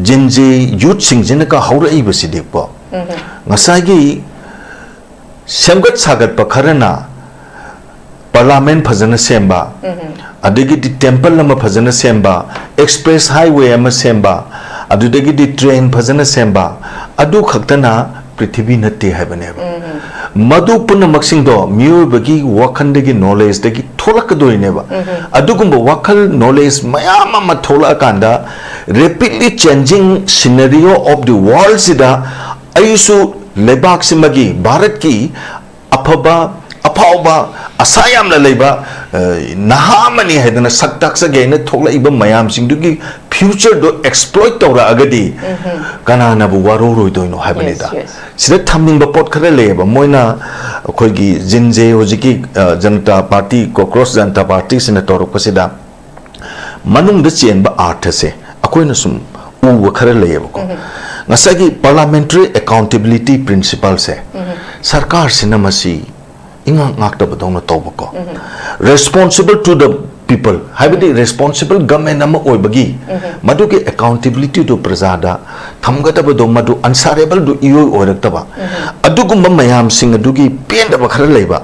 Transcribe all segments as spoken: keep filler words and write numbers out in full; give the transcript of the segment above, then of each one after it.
ꯖꯤꯟꯖꯤ ꯌꯨꯠꯁꯤꯡꯁꯤꯅꯒ ꯍꯧꯔꯛꯏꯕꯁꯤꯗꯤꯀꯣ, ꯉꯁꯥꯏꯒꯤ ꯁꯦꯝꯒꯠ ꯁꯥꯒꯠꯄ ꯈꯔꯅ ꯄꯥꯔꯂꯥꯃꯦꯟ ꯐꯖꯅ ꯁꯦꯝꯕ, ꯑꯗꯒꯤꯗꯤ ꯇꯦꯝꯄꯜ ꯑꯃ ꯐꯖꯅ ꯁꯦꯝꯕ, ꯑꯦꯛꯁꯄ꯭ꯔꯦꯁ ꯍꯥꯏꯋꯦ ꯑꯃ ꯁꯦꯝꯕ, ꯑꯗꯨꯗꯒꯤꯗꯤ ꯇ꯭ꯔꯦꯟ ꯐꯖꯅ ꯁꯦꯝꯕ, ꯑꯗꯨ ꯈꯛꯇꯅ ꯄ꯭ꯔꯤꯊꯤꯕꯤ ꯅꯠꯇꯦ ꯍꯥꯏꯕꯅꯦꯕ꯫ ꯃꯗꯨ ꯄꯨꯝꯅꯃꯛꯁꯤꯡꯗꯣ ꯃꯤꯑꯣꯏꯕꯒꯤ ꯋꯥꯈꯜꯗꯒꯤ, ꯅꯣꯂꯦꯖꯇꯒꯤ ꯊꯣꯛꯂꯛꯀꯗꯣꯏꯅꯦꯕ꯫ ꯑꯗꯨꯒꯨꯝꯕ ꯋꯥꯈꯜ, ꯅꯣꯂꯦꯖ ꯃꯌꯥꯝ ꯑꯃ ꯊꯣꯛꯂꯛꯑꯀꯥꯟꯗ, rapidly changing scenario of the world ꯁꯤꯗ ꯑꯩꯁꯨ ꯂꯩꯕꯥꯛꯁꯤꯃꯒꯤ, ꯚꯥꯔꯠꯀꯤ ꯑꯐꯕ, ꯑꯐꯥꯎꯕ, ꯑꯁꯥ ꯌꯥꯝꯅ ꯂꯩꯕ, ꯑ, ꯅꯍꯥ ꯑꯃꯅꯤ ꯍꯥꯏꯗꯅ ꯁꯛ ꯇꯥꯛꯆꯒꯦ ꯍꯥꯏꯅ ꯊꯣꯛꯂꯛꯏꯕ ꯃꯌꯥꯝꯁꯤꯡꯗꯨꯒꯤ ꯐ꯭ꯌꯨꯆꯔꯗꯣ ꯑꯦꯛꯁꯄ꯭ꯂꯣꯏꯠ ꯇꯧꯔꯛꯑꯒꯗꯤ ꯀꯅꯥꯅꯕꯨ ꯋꯥꯔꯧꯔꯣꯏꯗꯣꯏꯅꯣ ꯍꯥꯏꯕꯅꯤꯗ꯫ Yes, yes. ꯁꯤꯗ ꯊꯝꯅꯤꯡꯕ ꯄꯣꯠ ꯈꯔ ꯂꯩꯌꯦꯕ꯫ ꯃꯣꯏꯅ ꯑꯩꯈꯣꯏꯒꯤ ꯖꯤꯟꯖꯦ ꯍꯧꯖꯤꯛꯀꯤ, ꯑ, ꯖꯅꯇꯥ ꯄꯥꯔꯇꯤ, ꯀꯣꯀ꯭ꯔꯣꯁ ꯖꯅꯇꯥ ꯄꯥꯔꯇꯤꯁꯤꯅ ꯇꯧꯔꯛꯄꯁꯤꯗ ꯃꯅꯨꯡꯗ ꯆꯦꯟꯕ ꯑꯥꯔꯊꯁꯦ ꯑꯩꯈꯣꯏꯅ ꯁꯨꯝ ꯎꯕ ꯈꯔ ꯂꯩꯌꯦꯕꯀꯣ꯫ ꯉꯁꯥꯏꯒꯤ parliamentary accountability principle ꯁꯦ ꯁꯔꯀꯥꯔꯁꯤꯅ ꯃꯁꯤ ꯏꯉꯥꯛ ꯉꯥꯛꯇꯕꯗꯧꯅ ꯇꯧꯕꯀꯣ꯫ Responsible to the people, ꯍꯥꯏꯕꯗꯤ responsible government ꯑꯃ ꯑꯣꯏꯕꯒꯤ ꯃꯗꯨꯒꯤ accountability ꯗꯨ ꯄ꯭ꯔꯖꯥꯗ ꯊꯝꯒꯗꯕꯗꯣ, ꯃꯗꯨ answerable ꯗꯨ ꯏꯑꯣꯏ ꯑꯣꯏꯔꯛꯇꯕ꯫ ꯑꯗꯨꯒꯨꯝꯕ ꯃꯌꯥꯝꯁꯤꯡ ꯑꯗꯨꯒꯤ ꯄꯦꯟꯗꯕ ꯈꯔ ꯂꯩꯕ꯫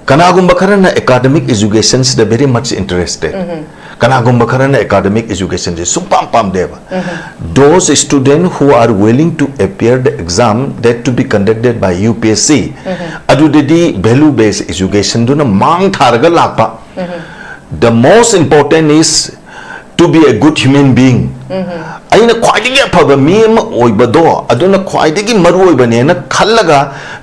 ꯀꯅꯥꯒꯨꯝꯕ ꯈꯔꯅ academic education ꯁꯤꯗ very much interested꯫ ꯀꯅꯥꯒꯨꯝꯕ ꯈꯔꯅ academic education ꯁꯦ ꯁꯨꯡꯄꯥꯝ ꯄꯥꯝꯗꯦꯕ꯫ Those student who are willing to appear the exam that to be conducted by U P S C, ꯑꯗꯨꯗꯗꯤ value based education ꯗꯨꯅ ꯃꯥꯡ ꯊꯥꯔꯒ ꯂꯥꯛꯄ꯫ The most important is to be a good human being. ꯑꯩꯅ ꯈ꯭ꯋꯥꯏꯗꯒꯤ ꯑꯐꯕ ꯃꯤ ꯑꯃ ꯑꯣꯏꯕꯗꯣ ꯑꯗꯨꯅ ꯈ꯭ꯋꯥꯏꯗꯒꯤ ꯃꯔꯨ ꯑꯣꯏꯕꯅꯦꯅ ꯈꯜꯂꯒ,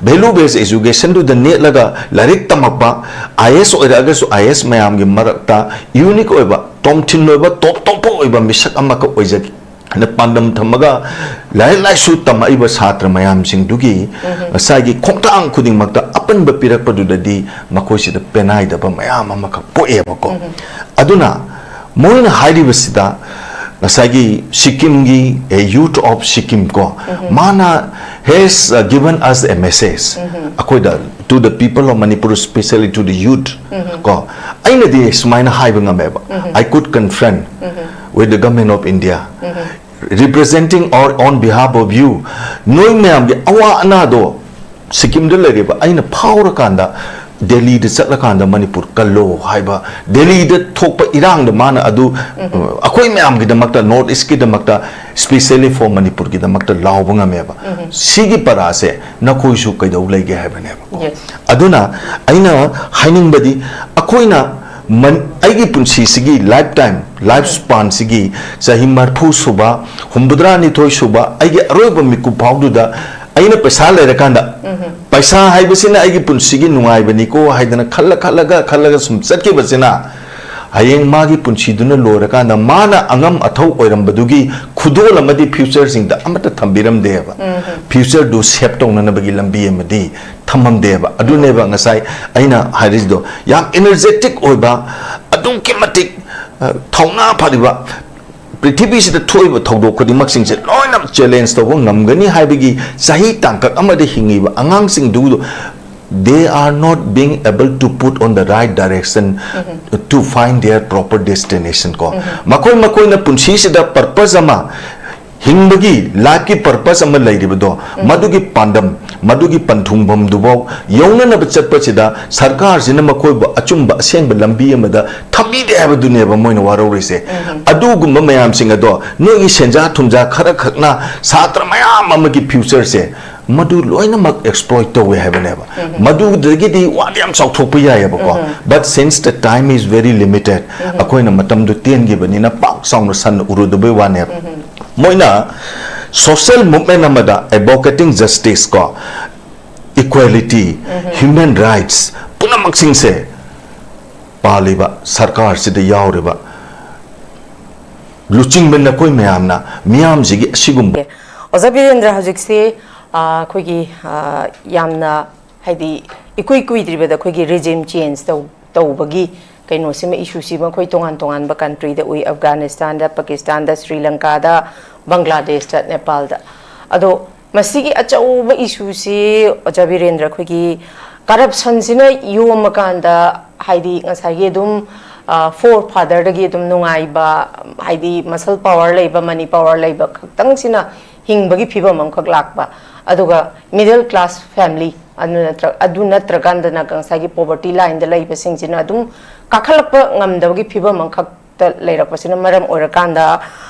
value based education ꯗꯨꯗ ꯅꯦꯠꯂꯒ ꯂꯥꯏꯔꯤꯛ ꯇꯝꯃꯛꯄ, I A S ꯑꯣꯏꯔꯛꯑꯒꯁꯨ I A S ꯃꯌꯥꯝꯒꯤ ꯃꯔꯛꯇ unique ꯑꯣꯏꯕ, ꯇꯣꯝꯊꯤꯟ ꯑꯣꯏꯕ, ꯇꯣꯞ ꯇꯣꯞꯄ ꯑꯣꯏꯕ ꯃꯤꯁꯛ ꯑꯃꯈꯛ ꯑꯣꯏꯖꯒꯦ ꯍꯥꯏꯅ ꯄꯥꯟꯗꯝ ꯊꯝꯃꯒ ꯂꯥꯏꯔꯤꯛ ꯂꯥꯏꯁꯨ ꯇꯝꯃꯛꯏꯕ ꯁꯥꯇ꯭ꯔ ꯃꯌꯥꯝꯁꯤꯡꯗꯨꯒꯤ ꯉꯁꯥꯏꯒꯤ ꯈꯣꯡꯊꯥꯡ ꯈꯨꯗꯤꯡꯃꯛꯇ ꯑꯄꯟꯕ ꯄꯤꯔꯛꯄꯗꯨꯗꯗꯤ ꯃꯈꯣꯏꯁꯤꯗ ꯄꯦꯅꯥꯏꯗꯕ ꯃꯌꯥꯝ ꯑꯃꯈꯛ ꯄꯣꯛꯑꯦꯕꯀꯣ꯫ ꯑꯗꯨꯅ ꯃꯣꯏꯅ ꯍꯥꯏꯔꯤꯕꯁꯤꯗ ꯉꯁꯥꯏꯒꯤ ꯁꯤꯛꯀꯤꯝꯒꯤ, a youth of Sikkim ꯀꯣ, ꯃꯥꯅ has, uh, given us a message, ꯑꯩꯈꯣꯏꯗ, to the people of Manipur, especially to the youth ꯀꯣ, ꯑꯩꯅꯗꯤ ꯁꯨꯃꯥꯏꯅ ꯍꯥꯏꯕ ꯉꯝꯃꯦꯕ, I could confront with the government of India, representing or on behalf of you, ꯅꯣꯏ ꯃꯌꯥꯝꯒꯤ ꯑꯋꯥ ꯑꯅꯥꯗꯣ ꯁꯤꯛꯀꯤꯝꯗ ꯂꯩꯔꯤꯕ ꯑꯩꯅ ꯐꯥꯎꯔꯀꯥꯟꯗ, ꯗꯦꯜꯂꯤꯗ ꯆꯠꯂꯀꯥꯟꯗ ꯃꯅꯤꯄꯨꯔ ꯀꯜꯂꯣ ꯍꯥꯏꯕ, ꯗꯦꯜꯂꯤꯗ ꯊꯣꯛꯄ ꯏꯔꯥꯡꯗ ꯃꯥꯅ ꯑꯗꯨ ꯑꯩꯈꯣꯏ ꯃꯌꯥꯝꯒꯤꯗꯃꯛꯇ, ꯅꯣꯔꯠ ꯏꯁꯀꯤꯗꯃꯛꯇ, specially for ꯃꯅꯤꯄꯨꯔꯒꯤꯗꯃꯛꯇ ꯂꯥꯎꯕ ꯉꯝꯃꯦꯕ꯫ ꯁꯤꯒꯤ ꯄꯔꯥꯁꯦ ꯅꯈꯣꯏꯁꯨ ꯀꯩꯗꯧ ꯂꯩꯒꯦ ꯍꯥꯏꯕꯅꯦꯕ꯫ Yes. ꯑꯗꯨꯅ ꯑꯩꯅ ꯍꯥꯏꯅꯤꯡꯕꯗꯤ, ꯑꯩꯈꯣꯏꯅ ꯃꯟ-, ꯑꯩꯒꯤ ꯄꯨꯟꯁꯤꯁꯤꯒꯤ life time, life span ꯁꯤꯒꯤ ꯆꯍꯤ ꯃꯔꯤꯐꯨ ꯁꯨꯕ, ꯍꯨꯝꯐꯨꯇꯔꯥ ꯅꯤꯊꯣꯏ ꯁꯨꯕ, ꯑꯩꯒꯤ ꯑꯔꯣꯏꯕ ꯃꯤꯀꯨꯞ ꯐꯥꯎꯗꯨꯗ ꯑꯩꯅ ꯄꯩꯁꯥ ꯂꯩꯔꯀꯥꯟꯗ, ꯄꯩꯁꯥ ꯍꯥꯏꯕꯁꯤꯅ ꯑꯩꯒꯤ ꯄꯨꯟꯁꯤꯒꯤ ꯅꯨꯡꯉꯥꯏꯕꯅꯤꯀꯣ ꯍꯥꯏꯗꯅ ꯈꯜꯂ ꯈꯜꯂꯒ ꯈꯜꯂꯒ ꯁꯨꯝ ꯆꯠꯈꯤꯕꯁꯤꯅ, ꯍꯌꯦꯡ ꯃꯥꯒꯤ ꯄꯨꯟꯁꯤꯗꯨꯅ ꯂꯣꯏꯔꯀꯥꯟꯗ ꯃꯥꯅ ꯑꯉꯝ ꯑꯊꯧ ꯑꯣꯏꯔꯝꯕꯗꯨꯒꯤ ꯈꯨꯗꯣꯜ ꯑꯃꯗꯤ future ꯁꯤꯡꯗ ꯑꯃꯠꯇ ꯊꯝꯕꯤꯔꯝꯗꯦꯕ꯫ Future ꯗꯨ save ꯇꯧꯅꯅꯕꯒꯤ ꯂꯝꯕꯤ ꯑꯃꯗꯤ ꯊꯝꯃꯝꯗꯦꯕ꯫ ꯑꯗꯨꯅꯦꯕ ꯉꯁꯥꯏ ꯑꯩꯅ ꯍꯥꯏꯔꯤꯗꯣ, ꯌꯥꯝ energetic ꯑꯣꯏꯕ, ꯑꯗꯨꯛꯀꯤ ꯃꯇꯤꯛ, ꯑ, ꯊꯧꯅꯥ ꯐꯔꯤꯕ, ꯄ꯭ꯔꯤꯊꯤꯕꯤꯁꯤꯗ ꯊꯣꯛꯏꯕ ꯊꯧꯗꯣꯛ ꯈꯨꯗꯤꯡꯃꯛꯁꯤꯡꯁꯦ ꯂꯣꯏꯅ challenge ꯇꯧꯕ ꯉꯝꯒꯅꯤ ꯍꯥꯏꯕꯒꯤ ꯆꯍꯤ ꯇꯥꯡꯀꯛ ꯑꯃꯗ ꯍꯤꯡꯉꯤꯕ ꯑꯉꯥꯡꯁꯤꯡꯗꯨ, they are not being able to put on the right direction to find their proper destination ꯀꯣ꯫ ꯃꯈꯣꯏ ꯃꯈꯣꯏꯅ ꯄꯨꯟꯁꯤꯁꯤꯗ purpose ꯑꯃ, ꯍꯤꯡꯕꯒꯤ, life ꯀꯤ purpose ꯑꯃ ꯂꯩꯔꯤꯕꯗꯣ, ꯃꯗꯨꯒꯤ ꯄꯥꯟꯗꯝ, ꯃꯗꯨꯒꯤ ꯄꯟꯊꯨꯡꯐꯝꯗꯨꯐꯥꯎ ꯌꯧꯅꯅꯕ ꯆꯠꯄꯁꯤꯗ ꯁꯔꯀꯥꯔꯁꯤꯅ ꯃꯈꯣꯏꯕꯨ ꯑꯆꯨꯝꯕ ꯑꯁꯦꯡꯕ ꯂꯝꯕꯤ ꯑꯃꯗ ꯊꯝꯕꯤꯗꯦ ꯍꯥꯏꯕꯗꯨꯅꯦꯕ ꯃꯣꯏꯅ ꯋꯥꯔꯧꯔꯤꯁꯦ꯫ ꯑꯗꯨꯒꯨꯝꯕ ꯃꯌꯥꯝꯁꯤꯡ ꯑꯗꯣ ꯅꯣꯏꯒꯤ ꯁꯦꯟꯖꯥ ꯊꯨꯝꯖꯥ ꯈꯔ ꯈꯛꯅ ꯁꯥꯇ꯭ꯔ ꯃꯌꯥꯝ ꯑꯃꯒꯤ future ꯁꯦ ꯃꯗꯨ ꯂꯣꯏꯅꯃꯛ exploit ꯇꯧꯋꯦ ꯍꯥꯏꯕꯅꯦꯕ꯫ ꯃꯗꯨꯗꯒꯤꯗꯤ ꯋꯥꯗꯤ ꯌꯥꯝ ꯆꯥꯎꯊꯣꯛꯄ ꯌꯥꯏꯑꯕꯀꯣ꯫ But since the time is very limited, ꯑꯩꯈꯣꯏꯅ ꯃꯇꯝꯗꯨ ꯇꯦꯟꯈꯤꯕꯅꯤꯅ ꯄꯥꯛ ꯆꯥꯎꯅ ꯁꯟꯅ ꯎꯔꯨꯗꯕꯩ ꯋꯥꯅꯦꯕ꯫ ꯃꯣꯏꯅ social movement ꯑꯃꯗ advocating justice ꯀꯣ, equality, human rights ꯄꯨꯝꯅꯃꯛꯁꯤꯡꯁꯦ ꯄꯥꯜꯂꯤꯕ ꯁꯔꯀꯥꯔꯁꯤꯗ ꯌꯥꯎꯔꯤꯕ ꯂꯨꯆꯤꯡꯕ ꯅꯈꯣꯏ ꯃꯌꯥꯝꯅ ꯃꯤꯌꯥꯝꯁꯤꯒꯤ ꯑꯁꯤꯒꯨꯝꯕ ꯑꯣꯖꯥ ꯕꯤꯔꯦꯟꯗ꯭ꯔ, ꯍꯧꯖꯤꯛꯁꯤ, ꯑ, ꯑꯩꯈꯣꯏꯒꯤ, ꯑ, ꯌꯥꯝꯅ, ꯍꯥꯏꯗꯤ, ꯏꯀꯨꯏ ꯀꯨꯏꯗ꯭ꯔꯤꯕꯗ ꯑꯩꯈꯣꯏꯒꯤ regime change ꯇꯧ-, ꯇꯧꯕꯒꯤ ꯀꯩꯅꯣꯁꯤꯃ, issue ꯁꯤꯃ ꯑꯩꯈꯣꯏ ꯇꯣꯉꯥꯟ ꯇꯣꯉꯥꯟꯕ country ꯗ ꯎꯏ, ꯑꯐꯒꯥꯅꯤꯁꯇꯥꯟꯗ, ꯄꯥꯀꯤꯁꯇꯥꯟꯗ, ꯁ꯭ꯔꯤ ꯂꯪꯀꯥꯗ, ꯕꯪꯒ꯭ꯂꯥꯗꯦꯁꯇ, ꯅꯦꯄꯥꯜꯗ꯫ ꯑꯗꯣ ꯃꯁꯤꯒꯤ ꯑꯆꯧꯕ issue ꯁꯤ, ꯑꯣꯖꯥ ꯕꯤꯔꯦꯟꯗ꯭ꯔ, ꯑꯩꯈꯣꯏꯒꯤ corruption ꯁꯤꯅ ꯌꯣꯝꯃꯀꯥꯟꯗ, ꯍꯥꯏꯗꯤ, ꯉꯁꯥꯏꯒꯤ ꯑꯗꯨꯝ ꯐꯣꯔ ꯐꯥꯗꯔꯗꯒꯤ ꯑꯗꯨꯝ ꯅꯨꯡꯉꯥꯏꯕ, ꯍꯥꯏꯗꯤ ꯃꯁꯜ ꯄꯋꯥꯔ ꯂꯩꯕ, ꯃꯅꯤ ꯄꯋꯥꯔ ꯂꯩꯕ ꯈꯛꯇꯪꯁꯤꯅ ꯍꯤꯡꯕꯒꯤ ꯐꯤꯕꯝ ꯑꯃꯈꯛ ꯂꯥꯛꯄ, ꯑꯗꯨꯒ ꯃꯤꯗꯜ ꯀ꯭ꯂꯥꯁ ꯐꯦꯃꯤꯂꯤ, ꯑꯗꯨ ꯅꯠꯇ꯭ꯔ-, ꯑꯗꯨ ꯅꯠꯇ꯭ꯔꯀꯥꯟꯗꯅ ꯉꯁꯥꯏꯒꯤ ꯄꯣꯕꯔꯇꯤ ꯂꯥꯏꯟꯗ ꯂꯩꯕꯁꯤꯡꯁꯤꯅ ꯑꯗꯨꯝ ꯀꯥꯈꯠꯂꯛꯄ ꯉꯝꯗꯕꯒꯤ ꯐꯤꯕꯝ ꯑꯃꯈꯛꯇ ꯂꯩꯔꯛꯄꯁꯤꯅ ꯃꯔꯝ ꯑꯣꯏꯔꯀꯥꯟꯗ,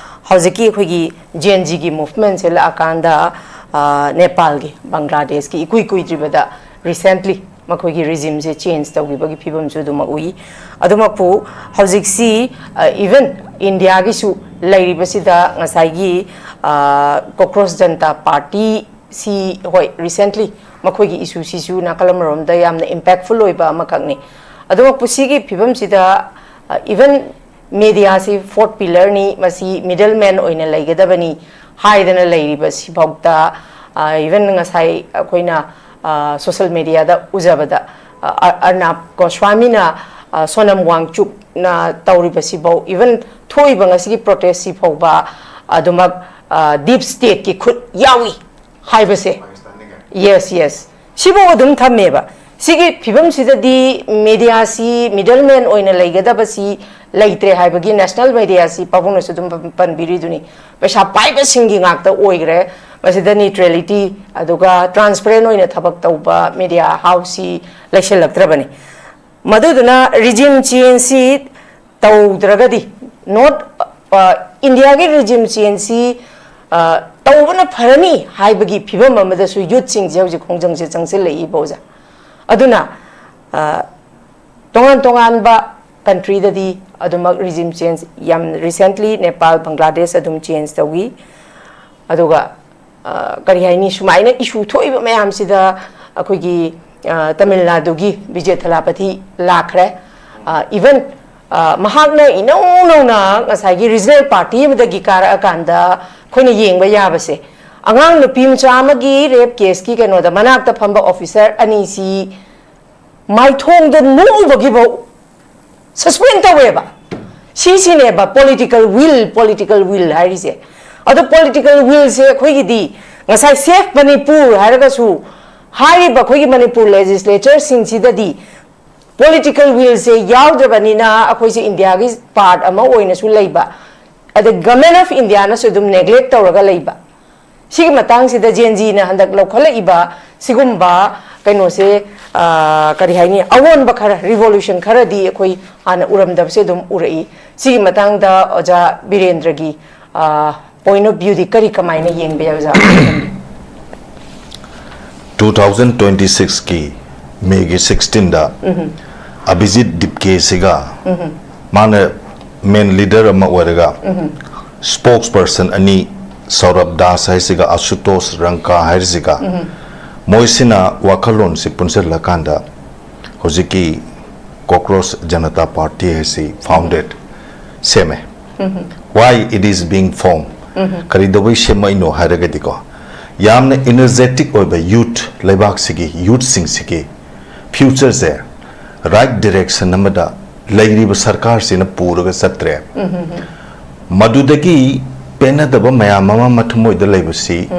ꯍꯧꯖꯤꯛꯀꯤ ꯑꯩꯈꯣꯏꯒꯤ ꯖꯦꯟ ꯖꯤꯒꯤ ꯃꯨꯚꯃꯦꯟꯁꯦ ꯂꯥꯛꯑꯀꯥꯟꯗ, ꯑ, ꯅꯦꯄꯥꯜꯒꯤ, ꯕꯪꯒ꯭ꯂꯥꯗꯦꯁꯀꯤ ꯏꯀꯨꯏ ꯀꯨꯏꯗ꯭ꯔꯤꯕꯗ ꯔꯤꯁꯦꯟꯠꯂꯤ ꯃꯈꯣꯏꯒꯤ ꯔꯤꯖꯤꯝꯁꯦ ꯆꯦꯟꯖ ꯇꯧꯈꯤꯕꯒꯤ ꯐꯤꯕꯝꯁꯨ ꯑꯗꯨꯃꯛ ꯎꯏ꯫ ꯑꯗꯨꯃꯛꯄꯨ ꯍꯧꯖꯤꯛꯁꯤ, ꯑ, ꯏꯚꯟ ꯏꯟꯗꯤꯌꯥꯒꯤꯁꯨ ꯂꯩꯔꯤꯕꯁꯤꯗ ꯉꯁꯥꯏꯒꯤ, ꯑ, ꯀꯣꯀ꯭ꯔꯣꯁ ꯖꯟꯇꯥ ꯄꯥꯔꯇꯤ ꯁꯤ, ꯍꯣꯏ, ꯔꯤꯁꯦꯟꯠꯂꯤ ꯃꯈꯣꯏꯒꯤ ꯏꯁꯨꯁꯤꯁꯨ ꯅꯥꯀꯜ ꯑꯃꯔꯣꯝꯗ ꯌꯥꯝꯅ ꯏꯝꯄꯦꯛꯐꯨꯜ ꯑꯣꯏꯕ ꯑꯃꯈꯛꯅꯤ꯫ ꯑꯗꯨꯃꯛꯄꯨ ꯁꯤꯒꯤ ꯐꯤꯕꯝꯁꯤꯗ, ꯑ, ꯏꯚꯟ ꯃꯦꯗꯤꯌꯥꯁꯤ ꯐꯣꯔꯠ ꯄꯤꯂꯔꯅꯤ, ꯃꯁꯤ ꯃꯤꯗꯜ ꯃꯦꯟ ꯑꯣꯏꯅ ꯂꯩꯒꯗꯕꯅꯤ ꯍꯥꯏꯗꯅ ꯂꯩꯔꯤꯕ ꯁꯤꯐꯥꯎꯗ, ꯑ, ꯏꯚꯟ ꯉꯁꯥꯏ ꯑꯩꯈꯣꯏꯅ, ꯑ, ꯁꯣꯁꯦꯜ ꯃꯦꯗꯤꯌꯥꯗ ꯎꯖꯕꯗ, ꯑ, ꯑ-, ꯑꯔꯅꯥꯕ ꯒꯣꯁ꯭ꯋꯥꯃꯤꯅ, ꯑ, ꯁꯣꯅꯝ ꯋꯥꯡꯆꯨꯛꯅ ꯇꯧꯔꯤꯕꯁꯤꯐꯥꯎ, ꯏꯚꯟ ꯊꯣꯛꯏꯕ ꯉꯁꯤꯒꯤ ꯄ꯭ꯔꯣꯇꯦꯁꯁꯤ ꯐꯥꯎꯕ ꯑꯗꯨꯃꯛ, ꯑ, ꯗꯤꯞ ꯁ꯭ꯇꯦꯠꯀꯤ ꯈꯨꯠ ꯌꯥꯎꯏ ꯍꯥꯏꯕꯁꯦ꯫ ꯄꯥꯀꯤꯁꯇꯥꯟꯅ ꯀꯥꯏ? Yes, yes. ꯁꯤꯐꯥꯎ ꯑꯗꯨꯝ ꯊꯝꯃꯦꯕ꯫ ꯁꯤꯒꯤ ꯐꯤꯕꯝꯁꯤꯗꯗꯤ ꯃꯦꯗꯤꯌꯥꯁꯤ ꯃꯤꯗꯜ ꯃꯦꯟ ꯑꯣꯏꯅ ꯂꯩꯒꯗꯕꯁꯤ ꯂꯩꯇ꯭ꯔꯦ ꯍꯥꯏꯕꯒꯤ ꯅꯦꯁꯅꯦꯜ ꯃꯦꯗꯤꯌꯥꯁꯤ ꯄꯥꯕꯨꯡꯅꯁꯨ ꯑꯗꯨꯝ ꯄꯟꯕꯤꯔꯤꯗꯨꯅꯤ꯫ ꯄꯩꯁꯥ ꯄꯥꯏꯕꯁꯤꯡꯒꯤ ꯉꯥꯛꯇ ꯑꯣꯏꯈ꯭ꯔꯦ꯫ ꯃꯁꯤꯗ ꯅ꯭ꯌꯨꯇ꯭ꯔꯦꯂꯤꯇꯤ ꯑꯗꯨꯒ ꯇ꯭ꯔꯥꯟꯁꯄꯔꯦꯟ ꯑꯣꯏꯅ ꯊꯕꯛ ꯇꯧꯕ ꯃꯦꯗꯤꯌꯥ ꯍꯥꯎꯁꯁꯤ ꯂꯩꯁꯤꯜꯂꯛꯇ꯭ꯔꯕꯅꯤ꯫ ꯃꯗꯨꯗꯨꯅ ꯔꯤꯖꯤꯝ ꯆꯦꯟꯖꯁꯤ ꯇꯧꯗ꯭ꯔꯒꯗꯤ, ꯅꯣꯠ, ꯑ, ꯏꯟꯗꯤꯌꯥꯒꯤ ꯔꯤꯖꯤꯝ ꯆꯦꯟꯖꯁꯤ, ꯑ, ꯇꯧꯕꯅ ꯐꯔꯅꯤ ꯍꯥꯏꯕꯒꯤ ꯐꯤꯕꯝ ꯑꯃꯗꯁꯨ ꯌꯨꯠꯁꯤꯡꯁꯦ ꯍꯧꯖꯤꯛ ꯈꯣꯡꯖꯪꯁꯦ ꯆꯪꯁꯤꯜꯂꯛꯏꯕ ꯑꯣꯖꯥ꯫ ꯑꯗꯨꯅ, ꯑ, ꯇꯣꯉꯥꯟ ꯇꯣꯉꯥꯟꯕ ꯀꯟꯇ꯭ꯔꯤꯗꯗꯤ ꯑꯗꯨꯃꯛ ꯔꯤꯖꯤꯝ ꯆꯦꯟꯖ ꯌꯥꯝ ꯔꯤꯁꯦꯟꯠꯂꯤ ꯅꯦꯄꯥꯜ, ꯕꯪꯒ꯭ꯂꯥꯗꯦꯁ ꯑꯗꯨꯝ ꯆꯦꯟꯖ ꯇꯧꯏ꯫ ꯑꯗꯨꯒ, ꯑ, ꯀꯔꯤ ꯍꯥꯏꯅꯤ, ꯁꯨꯃꯥꯏꯅ ꯏꯁꯨ ꯊꯣꯛꯏꯕ ꯃꯌꯥꯝꯁꯤꯗ ꯑꯩꯈꯣꯏꯒꯤ, ꯑ, ꯇꯥꯃꯤꯜ ꯅꯥꯗꯨꯒꯤ ꯕꯤꯖꯦ ꯊꯂꯥꯄꯊꯤ ꯂꯥꯛꯈ꯭ꯔꯦ꯫ ꯑ, ꯏꯚꯟ, ꯑ, ꯃꯍꯥꯛꯅ ꯏꯅꯧ ꯅꯧꯅ ꯉꯁꯥꯏꯒꯤ ꯔꯤꯖꯅꯦꯜ ꯄꯥꯔꯇꯤ ꯑꯃꯗꯒꯤ ꯀꯥꯔꯛꯑꯀꯥꯟꯗ ꯑꯩꯈꯣꯏꯅ ꯌꯦꯡꯕ ꯌꯥꯕꯁꯦ, ꯑꯉꯥꯡ ꯅꯨꯄꯤ ꯃꯆꯥ ꯑꯃꯒꯤ ꯔꯦꯞ ꯀꯦꯁꯀꯤ ꯀꯩꯅꯣꯗ ꯃꯅꯥꯛꯇ ꯐꯝꯕ ꯑꯣꯐꯤꯁꯔ ꯑꯅꯤꯁꯤ ꯃꯥꯏꯊꯣꯡꯗ ꯅꯣꯛꯎꯕꯒꯤꯐꯥꯎ ꯁꯁꯄꯦꯟ ꯇꯧꯋꯦꯕ꯫ ꯁꯤꯁꯤꯅꯦꯕ ꯄꯣꯂꯤꯇꯤꯀꯦꯜ ꯋꯤꯜ, ꯄꯣꯂꯤꯇꯤꯀꯦꯜ ꯋꯤꯜ ꯍꯥꯏꯔꯤꯁꯦ꯫ ꯑꯗꯣ ꯄꯣꯂꯤꯇꯤꯀꯦꯜ ꯋꯤꯜꯁꯦ ꯑꯩꯈꯣꯏꯒꯤꯗꯤ ꯉꯁꯥꯏ ꯁꯦꯐ ꯃꯅꯤꯄꯨꯔ ꯍꯥꯏꯔꯒꯁꯨ, ꯍꯥꯏꯔꯤꯕ ꯑꯩꯈꯣꯏꯒꯤ ꯃꯅꯤꯄꯨꯔ ꯂꯦꯖꯤꯁꯂꯦꯆꯔꯁꯤꯡꯁꯤꯗꯗꯤ ꯄꯣꯂꯤꯇꯤꯀꯦꯜ ꯋꯤꯜꯁꯦ ꯌꯥꯎꯗ꯭ꯔꯕꯅꯤꯅ ꯑꯩꯈꯣꯏꯁꯦ ꯏꯟꯗꯤꯌꯥꯒꯤ ꯄꯥꯔꯠ ꯑꯃ ꯑꯣꯏꯅꯁꯨ ꯂꯩꯕ, ꯑꯗ ꯒꯃꯦꯟ ꯑꯣꯐ ꯏꯟꯗꯤꯌꯥꯅꯁꯨ ꯑꯗꯨꯝ ꯅꯦꯒ꯭ꯂꯦꯛ ꯇꯧꯔꯒ ꯂꯩꯕ꯫ ꯁꯤꯒꯤ ꯃꯇꯥꯡꯁꯤꯗ ꯖꯦꯟ ꯖꯤꯅ ꯍꯟꯗꯛ ꯂꯧꯈꯠꯂꯛꯏꯕ ꯁꯤꯒꯨꯝꯕ ꯀꯩꯅꯣꯁꯦ, ꯑ, ꯀꯔꯤ ꯍꯥꯏꯅꯤ, ꯑꯑꯣꯟꯕ ꯈꯔ, ꯔꯤꯚꯣꯂꯨꯁꯟ ꯈꯔꯗꯤ ꯑꯩꯈꯣꯏ ꯍꯥꯟꯅ ꯎꯔꯝꯗꯕꯁꯦ ꯑꯗꯨꯝ ꯎꯔꯛꯏ꯫ ꯁꯤꯒꯤ ꯃꯇꯥꯡꯗ ꯑꯣꯖꯥ ꯕꯤꯔꯦꯟꯗ꯭ꯔꯒꯤ, ꯑ, ꯄꯣꯏꯟ ꯑꯣꯐ ꯚ꯭ꯌꯨꯗꯤ ꯀꯔꯤ, ꯀꯃꯥꯏꯅ ꯌꯦꯡꯕ ꯌꯥꯏ ꯑꯣꯖꯥ? ꯇꯨ ꯊꯥꯎꯖꯟ ꯇ꯭ꯋꯦꯟꯇꯤ ꯁꯤꯛꯁꯀꯤ ꯃꯦꯒꯤ ꯁꯤꯛꯁꯇꯤꯟꯗ ꯑꯚꯤꯖꯤꯠ ꯗꯤꯞꯀꯦꯁꯤꯒ, ꯃꯥꯅ ꯃꯦꯟ ꯂꯤꯗꯔ ꯑꯃ ꯑꯣꯏꯔꯒ, ꯁ꯭ꯄꯣꯛꯁ ꯄꯔꯁꯟ ꯑꯅꯤ, ꯁꯧꯔꯕ ꯗꯥꯁ ꯍꯥꯏꯁꯤꯒ ꯑꯁꯨꯇꯣꯁ ꯔꯪꯀꯥ ꯍꯥꯏꯔꯤꯁꯤꯒ, ꯃꯣꯏꯁꯤꯅ ꯋꯥꯈꯜꯂꯣꯟꯁꯤ ꯄꯨꯟꯁꯤꯜꯂꯀꯥꯟꯗ ꯍꯧꯖꯤꯛꯀꯤ ꯀꯣꯀ꯭ꯔꯣꯁ ꯖꯅꯇꯥ ꯄꯥꯔꯇꯤ ꯍꯥꯏꯁꯤ ꯐꯥꯎꯟꯗꯦꯠ ꯁꯦꯝꯃꯦ꯫ Why it is being formed? ꯀꯔꯤꯗꯧꯕꯩ ꯁꯦꯝꯃꯛꯏꯅꯣ ꯍꯥꯏꯔꯒꯗꯤꯀꯣ, ꯌꯥꯝꯅ ꯏꯅꯔꯖꯦꯇꯤꯛ ꯑꯣꯏꯕ ꯌꯨꯠ, ꯂꯩꯕꯥꯛꯁꯤꯒꯤ ꯌꯨꯠꯁꯤꯡꯁꯤꯒꯤ ꯐ꯭ꯌꯨꯆꯔꯁꯦ ꯔꯥꯏꯠ ꯗꯤꯔꯦꯛꯁꯟ ꯑꯃꯗ ꯂꯩꯔꯤꯕ ꯁꯔꯀꯥꯔꯁꯤꯅ ꯄꯨꯔꯒ ꯆꯠꯇ꯭ꯔꯦ꯫ ꯃꯗꯨꯗꯒꯤ ꯄꯦꯟꯅꯗꯕ ꯃꯌꯥꯝ ꯑꯃ ꯃꯊꯃꯣꯏꯗ ꯂꯩꯕꯁꯤ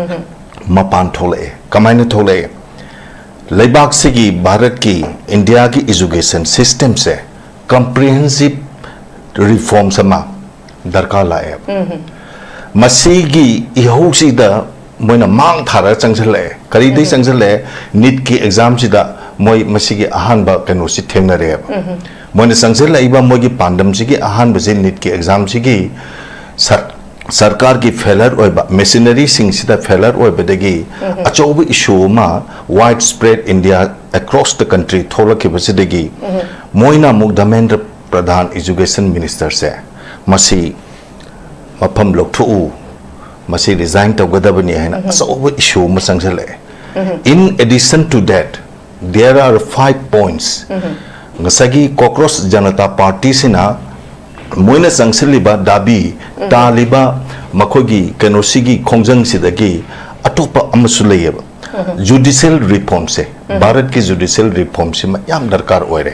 ꯃꯄꯥꯟ ꯊꯣꯛꯂꯛꯑꯦ꯫ ꯀꯃꯥꯏꯅ ꯊꯣꯛꯂꯛꯑꯦ? ꯂꯩꯕꯥꯛꯁꯤꯒꯤ, ꯚꯥꯔꯠꯀꯤ, ꯏꯟꯗꯤꯌꯥꯒꯤ ꯏꯖꯨꯀꯦꯁꯟ ꯁꯤꯁꯇꯦꯝꯁꯦ ꯀꯝꯄ꯭ꯔꯤꯍꯦꯟꯁꯤꯞ ꯔꯤꯐꯣꯔꯝꯁ ꯑꯃ ꯗꯔꯀꯥꯔ ꯂꯥꯛꯑꯦꯕ꯫ ꯃꯁꯤꯒꯤ ꯏꯍꯧꯁꯤꯗ ꯃꯣꯏꯅ ꯃꯥꯡ ꯊꯥꯔꯒ ꯆꯪꯁꯤꯜꯂꯛꯑꯦ꯫ ꯀꯔꯤꯗꯩ ꯆꯪꯁꯤꯜꯂꯛꯑꯦ? ꯅꯤꯠꯀꯤ ꯑꯦꯛꯖꯥꯝꯁꯤꯗ ꯃꯣꯏ ꯃꯁꯤꯒꯤ ꯑꯍꯥꯟꯕ ꯀꯩꯅꯣꯁꯤ ꯊꯦꯡꯅꯔꯦꯕ꯫ ꯃꯣꯏꯅ ꯆꯪꯁꯤꯜꯂꯛꯏꯕ ꯃꯣꯏꯒꯤ ꯄꯥꯟꯗꯝꯁꯤꯒꯤ ꯑꯍꯥꯟꯕꯁꯤ ꯅꯤꯠꯀꯤ ꯑꯦꯛꯖꯥꯝꯁꯤꯒꯤ ꯁꯔ-, ꯁꯔꯀꯥꯔꯒꯤ ꯐꯦꯂꯔ ꯑꯣꯏꯕ, ꯃꯦꯁꯤꯅꯔꯤꯁꯤꯡꯁꯤꯗ ꯐꯦꯂꯔ ꯑꯣꯏꯕꯗꯒꯤ ꯑꯆꯧꯕ ꯏꯁꯨ ꯑꯃ ꯋꯥꯏꯗ spread India, across the country ꯊꯣꯛꯂꯛꯈꯤꯕꯁꯤꯗꯒꯤ ꯃꯣꯏꯅ ꯑꯃꯨꯛ ꯙꯔꯃꯦꯟꯗ꯭ꯔ ꯄ꯭ꯔꯙꯥꯟ ꯏꯖꯨꯀꯦꯁꯟ ꯃꯤꯅꯤꯁꯇꯔꯁꯦ ꯃꯁꯤ ꯃꯐꯝ ꯂꯧꯊꯣꯛꯎ, ꯃꯁꯤ ꯔꯤꯖꯥꯏꯟ ꯇꯧꯒꯗꯕꯅꯤ ꯍꯥꯏꯅ ꯑꯆꯧꯕ ꯏꯁꯨ ꯑꯃ ꯆꯪꯁꯤꯜꯂꯛꯑꯦ꯫ In addition to that, there are five points. ꯉꯁꯥꯏꯒꯤ ꯀꯣꯀ꯭ꯔꯣꯁ ꯖꯅꯇꯥ ꯄꯥꯔꯇꯤꯁꯤꯅ ꯃꯣꯏꯅ ꯆꯪꯁꯤꯜꯂꯤꯕ ꯗꯥꯕꯤ, ꯇꯥꯜꯂꯤꯕ ꯃꯈꯣꯏꯒꯤ ꯀꯩꯅꯣꯁꯤꯒꯤ ꯈꯣꯡꯖꯪꯁꯤꯗꯒꯤ ꯑꯇꯣꯞꯄ ꯑꯃꯁꯨ ꯂꯩꯌꯦꯕ꯫ ꯖꯨꯗꯤꯁꯤꯌꯦꯜ ꯔꯤꯐꯣꯔꯝꯁꯦ, ꯚꯥꯔꯠꯀꯤ ꯖꯨꯗꯤꯁꯤꯌꯦꯜ ꯔꯤꯐꯣꯔꯝꯁꯤꯃ ꯌꯥꯝ ꯗꯔꯀꯥꯔ ꯑꯣꯏꯔꯦ꯫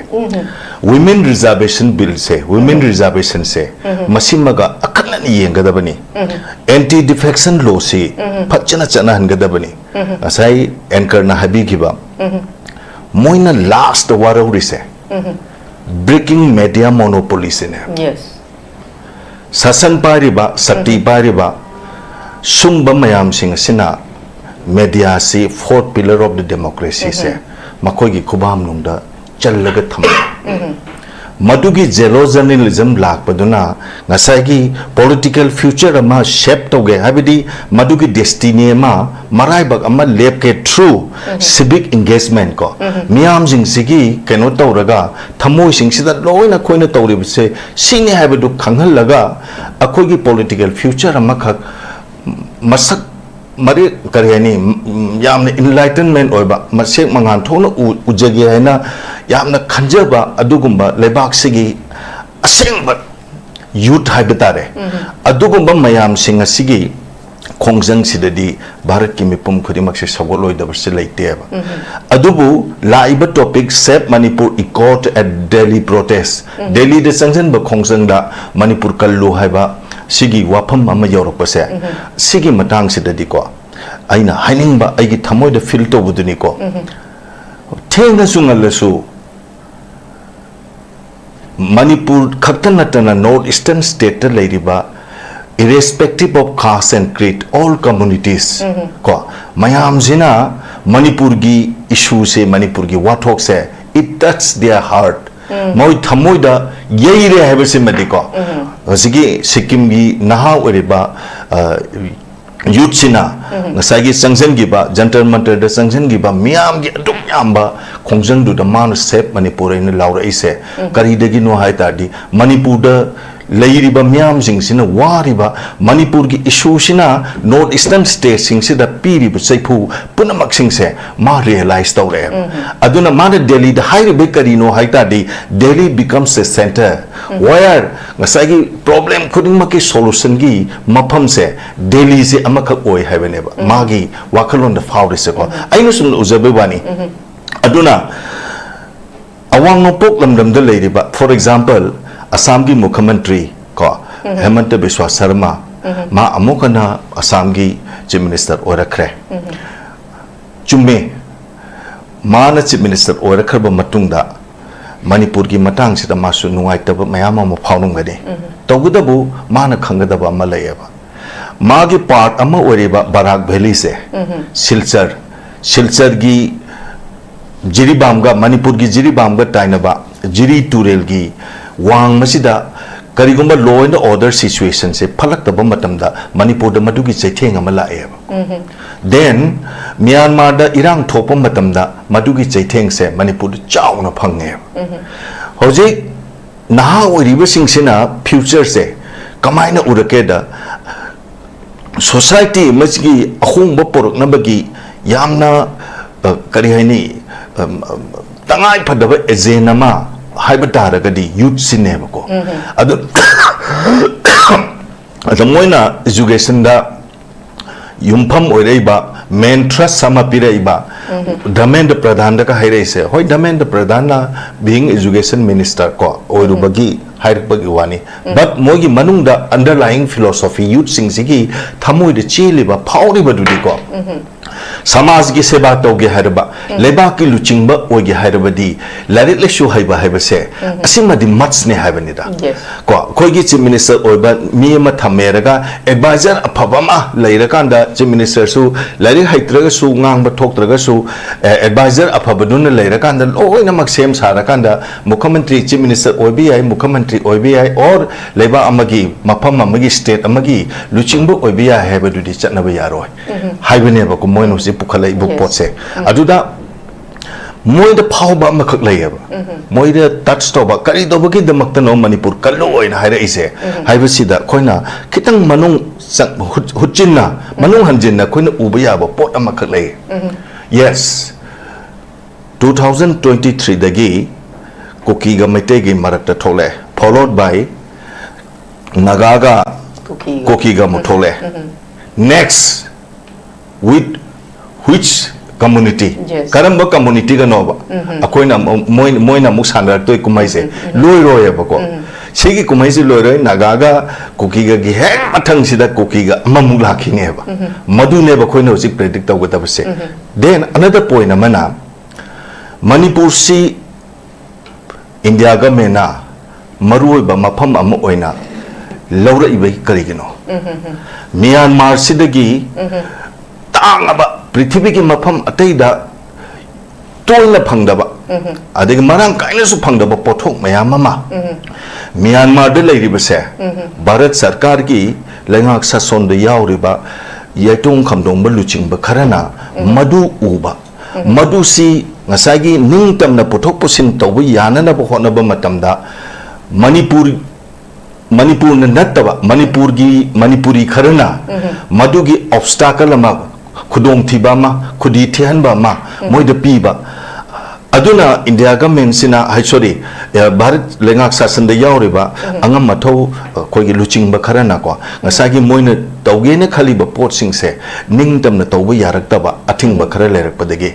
ꯋꯤꯃꯦꯟ ꯔꯤꯖꯥꯔꯕꯦꯁꯟ ꯕꯤꯜꯁꯦ, ꯋꯤꯃꯦꯟ ꯔꯤꯖꯥꯔꯕꯦꯁꯟꯁꯦ, ꯃꯁꯤꯃꯒ ꯑꯈꯟꯅꯅ ꯌꯦꯡꯒꯗꯕꯅꯤ꯫ ꯑꯦꯟꯇꯤ ꯗꯤꯐꯦꯛꯁꯟ ꯂꯣꯁꯤ ꯐꯖꯅ ꯆꯠꯅꯍꯟꯒꯗꯕꯅꯤ꯫ ꯉꯁꯥꯏ ꯑꯦꯡꯀꯔꯅ ꯍꯥꯏꯕꯤꯈꯤꯕ, ꯃꯣꯏꯅ ꯂꯥꯁꯇ ꯋꯥꯔꯧꯔꯤꯁꯦ, Breaking media monopoly ꯁꯤꯅꯦ꯫ Yes. ꯁꯥꯁꯟ ꯄꯥꯏꯔꯤꯕ, ꯁꯛꯇꯤ ꯄꯥꯏꯔꯤꯕ ꯁꯨꯝꯕ ꯃꯌꯥꯝꯁꯤꯡ ꯑꯁꯤꯅ mediaꯁꯤ fourth pillar of the democracyꯁꯦ ꯃꯈꯣꯏꯒꯤ ꯈꯨꯕꯥꯝꯅꯨꯡꯗ ꯆꯜꯂꯒ ꯊꯝꯃꯤ꯫ ꯃꯗꯨꯒꯤ yellow journalism ꯂꯥꯛꯄꯗꯨꯅ ꯉꯁꯥꯏꯒꯤ political future ꯑꯃ shape ꯇꯧꯒꯦ, ꯍꯥꯏꯕꯗꯤ ꯃꯗꯨꯒꯤ destiny ꯑꯃ, ꯃꯔꯥꯏꯕꯛ ꯑꯃ ꯂꯦꯞꯀꯦ through civic engagement ꯀꯣ, ꯃꯤꯌꯥꯝꯁꯤꯡꯁꯤꯒꯤ ꯀꯩꯅꯣ ꯇꯧꯔꯒ ꯊꯃꯣꯏꯁꯤꯡꯁꯤꯗ ꯂꯣꯏꯅ ꯑꯩꯈꯣꯏꯅ ꯇꯧꯔꯤꯕꯁꯦ ꯁꯤꯅꯤ ꯍꯥꯏꯕꯗꯨ ꯈꯪꯍꯜꯂꯒ ꯑꯩꯈꯣꯏꯒꯤ political future ꯑꯃꯈꯛ ꯃꯁꯛ ꯃꯔꯤ ꯀꯔꯤ ꯍꯥꯏꯅꯤ, ꯌꯥꯝꯅ enlightenment ꯑꯣꯏꯕ, ꯃꯁꯦꯛ ꯃꯉꯥꯜ ꯊꯣꯛꯅ ꯎ- ꯎꯖꯒꯦ ꯍꯥꯏꯅ ꯌꯥꯝꯅ ꯈꯟꯖꯕ ꯑꯗꯨꯒꯨꯝꯕ ꯂꯩꯕꯥꯛꯁꯤꯒꯤ ꯑꯁꯦꯡꯕ youth ꯍꯥꯏꯕ ꯇꯥꯔꯦ꯫ ꯑꯗꯨꯒꯨꯝꯕ ꯃꯌꯥꯝꯁꯤꯡ ꯑꯁꯤꯒꯤ ꯈꯣꯡꯖꯪꯁꯤꯗꯗꯤ ꯚꯥꯔꯠꯀꯤ ꯃꯤꯄꯨꯝ ꯈꯨꯗꯤꯡꯃꯛꯁꯦ ꯁꯧꯒꯠꯂꯣꯏꯗꯕꯁꯤ ꯂꯩꯇꯦꯕ꯫ ꯑꯗꯨꯕꯨ ꯂꯥꯛꯏꯕ topic Save Manipur Echoed at Delhi Protest, ꯗꯦꯜꯂꯤꯗ ꯆꯪꯁꯤꯟꯕ ꯈꯣꯡꯖꯪꯗ ꯃꯅꯤꯄꯨꯔ ꯀꯜꯂꯨ ꯍꯥꯏꯕ ꯁꯤꯒꯤ ꯋꯥꯐꯝ ꯑꯃ ꯌꯧꯔꯛꯄꯁꯦ, ꯁꯤꯒꯤ ꯃꯇꯥꯡꯁꯤꯗꯗꯤꯀꯣ ꯑꯩꯅ ꯍꯥꯏꯅꯤꯡꯕ, ꯑꯩꯒꯤ ꯊꯃꯣꯏꯗ feel ꯇꯧꯕꯗꯨꯅꯤꯀꯣ꯫ ꯊꯦꯡꯅꯁꯨ ꯉꯜꯂꯁꯨ ꯃꯅꯤꯄꯨꯔ ꯈꯛꯇ ꯅꯠꯇꯅ North Eastern stateꯇ ꯂꯩꯔꯤꯕ irrespective of caste and creed, all communities ꯀꯣ, ꯃꯌꯥꯝꯁꯤꯅ ꯃꯅꯤꯄꯨꯔꯒꯤ issueꯁꯦ, ꯃꯅꯤꯄꯨꯔꯒꯤ ꯋꯥꯊꯣꯛꯁꯦ, it touch their heart, ꯃꯣꯏ ꯊꯃꯣꯏꯗ ꯌꯩꯔꯦ ꯍꯥꯏꯕꯁꯤꯃꯗꯤꯀꯣ, ꯍꯧꯖꯤꯛꯀꯤ ꯁꯤꯛꯀꯤꯝꯒꯤ ꯅꯍꯥ ꯑꯣꯏꯔꯤꯕ ꯑ, youthꯁꯤꯅ ꯉꯁꯥꯏꯒꯤ ꯆꯪꯁꯤꯟꯈꯤꯕ, ꯖꯟꯇꯔ ꯃꯟꯇꯔꯗ ꯆꯪꯁꯤꯟꯈꯤꯕ ꯃꯤꯌꯥꯝꯒꯤ ꯑꯗꯨꯛ ꯌꯥꯝꯕ ꯈꯣꯡꯖꯪꯗꯨꯗ ꯃꯥꯅ Save Manipur ꯍꯥꯏꯅ ꯂꯥꯎꯔꯛꯏꯁꯦ ꯀꯔꯤꯗꯒꯤꯅꯣ ꯍꯥꯏ ꯇꯥꯔꯗꯤ, ꯃꯅꯤꯄꯨꯔꯗ ꯂꯩꯔꯤꯕ ꯃꯤꯌꯥꯝꯁꯤꯡꯁꯤꯅ ꯋꯥꯔꯤꯕ ꯃꯅꯤꯄꯨꯔꯒꯤ issueꯁꯤꯅ North Eastern stateꯁꯤꯡꯁꯤꯗ ꯄꯤꯔꯤꯕ ꯆꯩꯐꯨ ꯄꯨꯝꯅꯃꯛꯁꯤꯡꯁꯦ ꯃꯥ realize ꯇꯧꯔꯛꯑꯦ꯫ ꯑꯗꯨꯅ ꯃꯥꯅ ꯗꯦꯜꯂꯤꯗ ꯍꯥꯏꯔꯤꯕ ꯀꯔꯤꯅꯣ ꯍꯥꯏ ꯇꯥꯔꯗꯤ, Delhi becomes a center where ꯉꯁꯥꯏꯒꯤ problem ꯈꯨꯗꯤꯡꯃꯛꯀꯤ solutionꯒꯤ ꯃꯐꯝꯁꯦ ꯗꯦꯜꯂꯤꯁꯦ ꯑꯃꯈꯛ ꯑꯣꯏ ꯍꯥꯏꯕꯅꯦꯕ ꯃꯥꯒꯤ ꯋꯥꯈꯜꯂꯣꯟꯗ ꯐꯥꯎꯔꯤꯁꯦꯀꯣ꯫ ꯑꯩꯅ ꯁꯨꯝ ꯎꯖꯕꯩ ꯋꯥꯅꯤ꯫ ꯑꯗꯨꯅ ꯑꯋꯥꯡ ꯅꯣꯡꯄꯣꯛ ꯂꯝꯗꯝꯗ ꯂꯩꯔꯤꯕ, for example, ꯑꯁꯥꯝꯒꯤ ꯃꯨꯈ꯭ꯌ ꯃꯟꯇ꯭ꯔꯤ ꯀꯣ, ꯍꯦꯃꯟꯇ ꯕꯤꯁ꯭ꯋꯥ ꯁꯔꯃ, ꯃꯥ ꯑꯃꯨꯛ ꯍꯟꯅ ꯑꯁꯥꯝꯒꯤ Chief Minister ꯑꯣꯏꯔꯛꯈ꯭ꯔꯦ꯫ ꯆꯨꯝꯃꯦ, ꯃꯥꯅ Chief Minister ꯑꯣꯏꯔꯛꯈ꯭ꯔꯕ ꯃꯇꯨꯡꯗ ꯃꯅꯤꯄꯨꯔꯒꯤ ꯃꯇꯥꯡꯁꯤꯗ ꯃꯥꯁꯨ ꯅꯨꯡꯉꯥꯏꯇꯕ ꯃꯌꯥꯝ ꯑꯃ ꯐꯥꯎꯔꯝꯒꯅꯤ꯫ ꯇꯧꯕꯇꯕꯨ ꯃꯥꯅ ꯈꯪꯒꯗꯕ ꯑꯃ ꯂꯩꯌꯦꯕ, ꯃꯥꯒꯤ ꯄꯥꯔꯠ ꯑꯃ ꯑꯣꯏꯔꯤꯕ ꯕꯔꯥꯛ ꯚꯦꯂꯤꯁꯦ, ꯁꯤꯜꯆꯔ, ꯁꯤꯜꯆꯔꯒꯤ ꯖꯤꯔꯤꯕꯥꯝꯒ, ꯃꯅꯤꯄꯨꯔꯒꯤ ꯖꯤꯔꯤꯕꯥꯝꯒ ꯇꯥꯏꯅꯕ ꯖꯤꯔꯤ ꯇꯨꯔꯦꯜꯒꯤ ꯋꯥꯡꯃꯁꯤꯗ ꯀꯔꯤꯒꯨꯝꯕ law and order situationꯁꯦ ꯐꯠꯂꯛꯇꯕ ꯃꯇꯝꯗ ꯃꯅꯤꯄꯨꯔꯗ ꯃꯗꯨꯒꯤ ꯆꯩꯊꯦꯡ ꯑꯃ ꯂꯥꯛꯑꯦꯕ꯫ Then ꯃ꯭ꯌꯥꯟꯃꯥꯔꯗ ꯏꯔꯥꯡ ꯊꯣꯛꯄ ꯃꯇꯝꯗ ꯃꯗꯨꯒꯤ ꯆꯩꯊꯦꯡꯁꯦ ꯃꯅꯤꯄꯨꯔꯗ ꯆꯥꯎꯅ ꯐꯪꯉꯦꯕ꯫ ꯍꯧꯖꯤꯛ ꯅꯍꯥ ꯑꯣꯏꯔꯤꯕꯁꯤꯡꯁꯤꯅ futureꯁꯦ ꯀꯃꯥꯏꯅ ꯎꯔꯛꯀꯦꯗ, society ꯑꯃꯁꯤꯒꯤ ꯑꯍꯣꯡꯕ ꯄꯨꯔꯛꯅꯕꯒꯤ ꯌꯥꯝꯅ, ꯑ, ꯀꯔꯤ ꯍꯥꯏꯅꯤ, ꯑꯝ, ꯑꯝ, ꯇꯉꯥꯏ ꯐꯗꯕ agent ꯑꯃ ꯍꯥꯏꯕ ꯇꯥꯔꯒꯗꯤ youthꯁꯤꯅꯦꯕꯀꯣ꯫ ꯑꯗꯨ, ꯑꯗ ꯃꯣꯏꯅ educationꯗ ꯌꯨꯝꯐꯝ ꯑꯣꯏꯔꯛꯏꯕ, main thrust ꯑꯃ ꯄꯤꯔꯛꯏꯕ ꯙꯔꯃꯦꯟꯗ꯭ꯔ ꯄ꯭ꯔꯙꯥꯟꯗꯒ ꯍꯥꯏꯔꯛꯏꯁꯦ, ꯍꯣꯏ, ꯙꯔꯃꯦꯟꯗ꯭ꯔ ꯄ꯭ꯔꯙꯥꯟꯅ being education minister ꯀꯣ ꯑꯣꯏꯔꯨꯕꯒꯤ ꯍꯥꯏꯔꯛꯄꯒꯤ ꯋꯥꯅꯤ꯫ But ꯃꯣꯏꯒꯤ ꯃꯅꯨꯡꯗ underlying philosophy, youthꯁꯤꯡꯁꯤꯒꯤ ꯊꯃꯣꯏꯗ ꯆꯦꯜꯂꯤꯕ, ꯐꯥꯎꯔꯤꯕꯗꯨꯗꯤꯀꯣ, ꯁꯃꯥꯖꯒꯤ ꯁꯦꯕꯥ ꯇꯧꯒꯦ ꯍꯥꯏꯔꯕ, ꯂꯩꯕꯥꯛꯀꯤ ꯂꯨꯆꯤꯡꯕ ꯑꯣꯏꯒꯦ ꯍꯥꯏꯔꯕꯗꯤ ꯂꯥꯏꯔꯤꯛ ꯂꯥꯏꯁꯨ ꯍꯩꯕ ꯍꯥꯏꯕꯁꯦ ꯑꯁꯤꯃꯗꯤ mustꯅꯦ ꯍꯥꯏꯕꯅꯤꯗ꯫ Yes. ꯀꯣ, ꯑꯩꯈꯣꯏꯒꯤ chief minister ꯑꯣꯏꯕ ꯃꯤ ꯑꯃ ꯊꯝꯃꯦꯔꯒ advisor ꯑꯐꯕ ꯑꯃ ꯂꯩꯔꯀꯥꯟꯗ, chief ministerꯁꯨ ꯂꯥꯏꯔꯤꯛ ꯍꯩꯇ꯭ꯔꯒꯁꯨ, ꯉꯥꯡꯕ ꯊꯣꯛꯇ꯭ꯔꯒꯁꯨ, ꯑꯦ, advisor ꯑꯐꯕꯗꯨꯅ ꯂꯩꯔꯀꯥꯟꯗ ꯂꯣꯏꯅꯃꯛ ꯁꯦꯝ ꯁꯥꯔꯀꯥꯟꯗ ꯃꯨꯈ꯭ꯌꯃꯟꯇ꯭ꯔꯤ, chief minister ꯑꯣꯏꯕ ꯌꯥꯏ, ꯃꯨꯈ꯭ꯌꯃꯟꯇ꯭ꯔꯤ ꯑꯣꯏꯕ ꯌꯥꯏ, or ꯂꯩꯕꯥꯛ ꯑꯃꯒꯤ, ꯃꯐꯝ ꯑꯃꯒꯤ, state ꯑꯃꯒꯤ ꯂꯨꯆꯤꯡꯕ ꯑꯣꯏꯕ ꯌꯥꯏ ꯍꯥꯏꯕꯗꯨꯗꯤ ꯆꯠꯅꯕ ꯌꯥꯔꯣꯏ ꯍꯥꯏꯕꯅꯦꯕꯀꯣ ꯃꯣꯏꯅ ꯍꯧꯖꯤꯛ ꯄꯨꯈꯠꯂꯛꯏꯕ Yes. ꯄꯣꯠꯁꯦ꯫ ꯑꯗꯨꯗ ꯃꯣꯏꯗ ꯐꯥꯎꯕ ꯑꯃꯈꯛ ꯂꯩꯌꯦꯕ꯫ ꯃꯣꯏꯗ touch ꯇꯧꯕ, ꯀꯔꯤ ꯇꯧꯕꯒꯤꯗꯃꯛꯇꯅꯣ ꯃꯅꯤꯄꯨꯔ ꯀꯜꯂꯨ ꯍꯥꯏꯅ ꯍꯥꯏꯔꯛꯏꯁꯦ ꯍꯥꯏꯕꯁꯤꯗ ꯑꯩꯈꯣꯏꯅ ꯈꯤꯇꯪ ꯃꯅꯨꯡ ꯆꯪ-, ꯍꯨꯠ-, ꯍꯨꯠꯆꯤꯟꯅ, ꯃꯅꯨꯡ ꯍꯟꯖꯤꯟꯅ ꯑꯩꯈꯣꯏꯅ ꯎꯕ ꯌꯥꯕ ꯄꯣꯠ ꯑꯃꯈꯛ ꯂꯩ꯫ Yes, two thousand twenty threeꯗꯒꯤ ꯀꯨꯀꯤꯒ ꯃꯩꯇꯩꯒꯤ ꯃꯔꯛꯇ ꯊꯣꯛꯂꯛꯑꯦ, followed by ꯅꯥꯒꯥꯒ ꯀꯨꯀꯤꯒ꯫ ꯀꯨꯀꯤꯒ ꯑꯃꯨꯛ ꯊꯣꯛꯂꯛꯑꯦ꯫ Next, with which community? Yes. ꯀꯔꯝꯕ communityꯒꯅꯣꯕ? ꯑꯩꯈꯣꯏꯅ ꯑꯃꯨꯛ, ꯃꯣꯏ-, ꯃꯣꯏꯅ ꯑꯃꯨꯛ ꯁꯥꯟꯅꯔꯛꯇꯣꯏ ꯀꯨꯝꯍꯩꯁꯦ ꯂꯣꯏꯔꯣꯏꯌꯦꯕꯀꯣ꯫ ꯁꯤꯒꯤ ꯀꯨꯝꯍꯩꯁꯤ ꯂꯣꯏꯔꯣꯏ, ꯅꯥꯒꯥꯒ ꯀꯨꯀꯤꯒꯒꯤ ꯍꯦꯛ ꯃꯊꯪꯁꯤꯗ ꯀꯨꯀꯤꯒ ꯑꯃꯃꯨꯛ ꯂꯥꯛꯈꯤꯅꯦꯕ꯫ ꯃꯗꯨꯅꯦꯕ ꯑꯩꯈꯣꯏꯅ ꯍꯧꯖꯤꯛ predict ꯇꯧꯒꯗꯕꯁꯦ꯫ Then another point ꯑꯃꯅ, ꯃꯅꯤꯄꯨꯔꯁꯤ ꯏꯟꯗꯤꯌꯥ ꯒꯃꯦꯟꯅ ꯃꯔꯨꯑꯣꯏꯕ ꯃꯐꯝ ꯑꯃ ꯑꯣꯏꯅ ꯂꯧꯔꯛꯏꯕ ꯀꯔꯤꯒꯤꯅꯣ? ꯃ꯭ꯌꯥꯟꯃꯥꯔꯁꯤꯗꯒꯤ ꯇꯥꯡꯉꯕ, ꯄ꯭ꯔꯤꯊꯤꯕꯤꯒꯤ ꯃꯐꯝ ꯑꯇꯩꯗ ꯇꯣꯏꯅ ꯐꯪꯗꯕ, ꯑꯗꯒꯤ ꯃꯔꯥꯡ ꯀꯥꯏꯅꯁꯨ ꯐꯪꯗꯕ ꯄꯣꯠꯊꯣꯛ ꯃꯌꯥꯝ ꯑꯃ ꯃ꯭ꯌꯥꯟꯃꯥꯔꯗ ꯂꯩꯔꯤꯕꯁꯦ ꯚꯥꯔꯠ ꯁꯔꯀꯥꯔꯒꯤ ꯂꯩꯉꯥꯛ ꯁꯥꯁꯣꯟꯗ ꯌꯥꯎꯔꯤꯕ ꯌꯥꯏꯇꯣꯡ ꯈꯝꯗꯣꯡꯕ ꯂꯨꯆꯤꯡꯕ ꯈꯔꯅ ꯃꯗꯨ ꯎꯕ, ꯃꯗꯨꯁꯤ ꯉꯁꯥꯏꯒꯤ ꯅꯤꯡꯇꯝꯅ ꯄꯨꯊꯣꯛ ꯄꯨꯁꯤꯟ ꯇꯧꯕ ꯌꯥꯅꯅꯕ ꯍꯣꯠꯅꯕ ꯃꯇꯝꯗ ꯃꯅꯤꯄꯨꯔ, ꯃꯅꯤꯄꯨꯔꯅ ꯅꯠꯇꯕ ꯃꯅꯤꯄꯨꯔꯒꯤ, ꯃꯅꯤꯄꯨꯔꯤ ꯈꯔꯅ ꯃꯗꯨꯒꯤ ꯑꯣꯕꯁꯇꯥꯀꯜ ꯑꯃ, ꯈꯨꯗꯣꯡꯊꯤꯕ ꯑꯃ, ꯈꯨꯗꯤ ꯊꯤꯍꯟꯕ ꯑꯃ ꯃꯣꯏꯗ ꯄꯤꯕ꯫ ꯑꯗꯨꯅ ꯏꯟꯗꯤꯌꯥ ꯒꯃꯦꯟꯁꯤꯅ, ꯍꯥꯏ, ꯁꯣꯔꯤ, ꯑ, ꯚꯥꯔꯠ ꯂꯩꯉꯥꯛ ꯁꯥꯁꯟꯗ ꯌꯥꯎꯔꯤꯕ ꯑꯉꯝ ꯑꯊꯧ, ꯑꯩꯈꯣꯏꯒꯤ ꯂꯨꯆꯤꯡꯕ ꯈꯔꯅꯀꯣ, ꯉꯁꯥꯏꯒꯤ ꯃꯣꯏꯅ ꯇꯧꯒꯦꯅ ꯈꯜꯂꯤꯕ ꯄꯣꯠꯁꯤꯡꯁꯦ ꯅꯤꯡꯇꯝꯅ ꯇꯧꯕ ꯌꯥꯔꯛꯇꯕ ꯑꯊꯤꯡꯕ ꯈꯔ ꯂꯩꯔꯛꯄꯗꯒꯤ,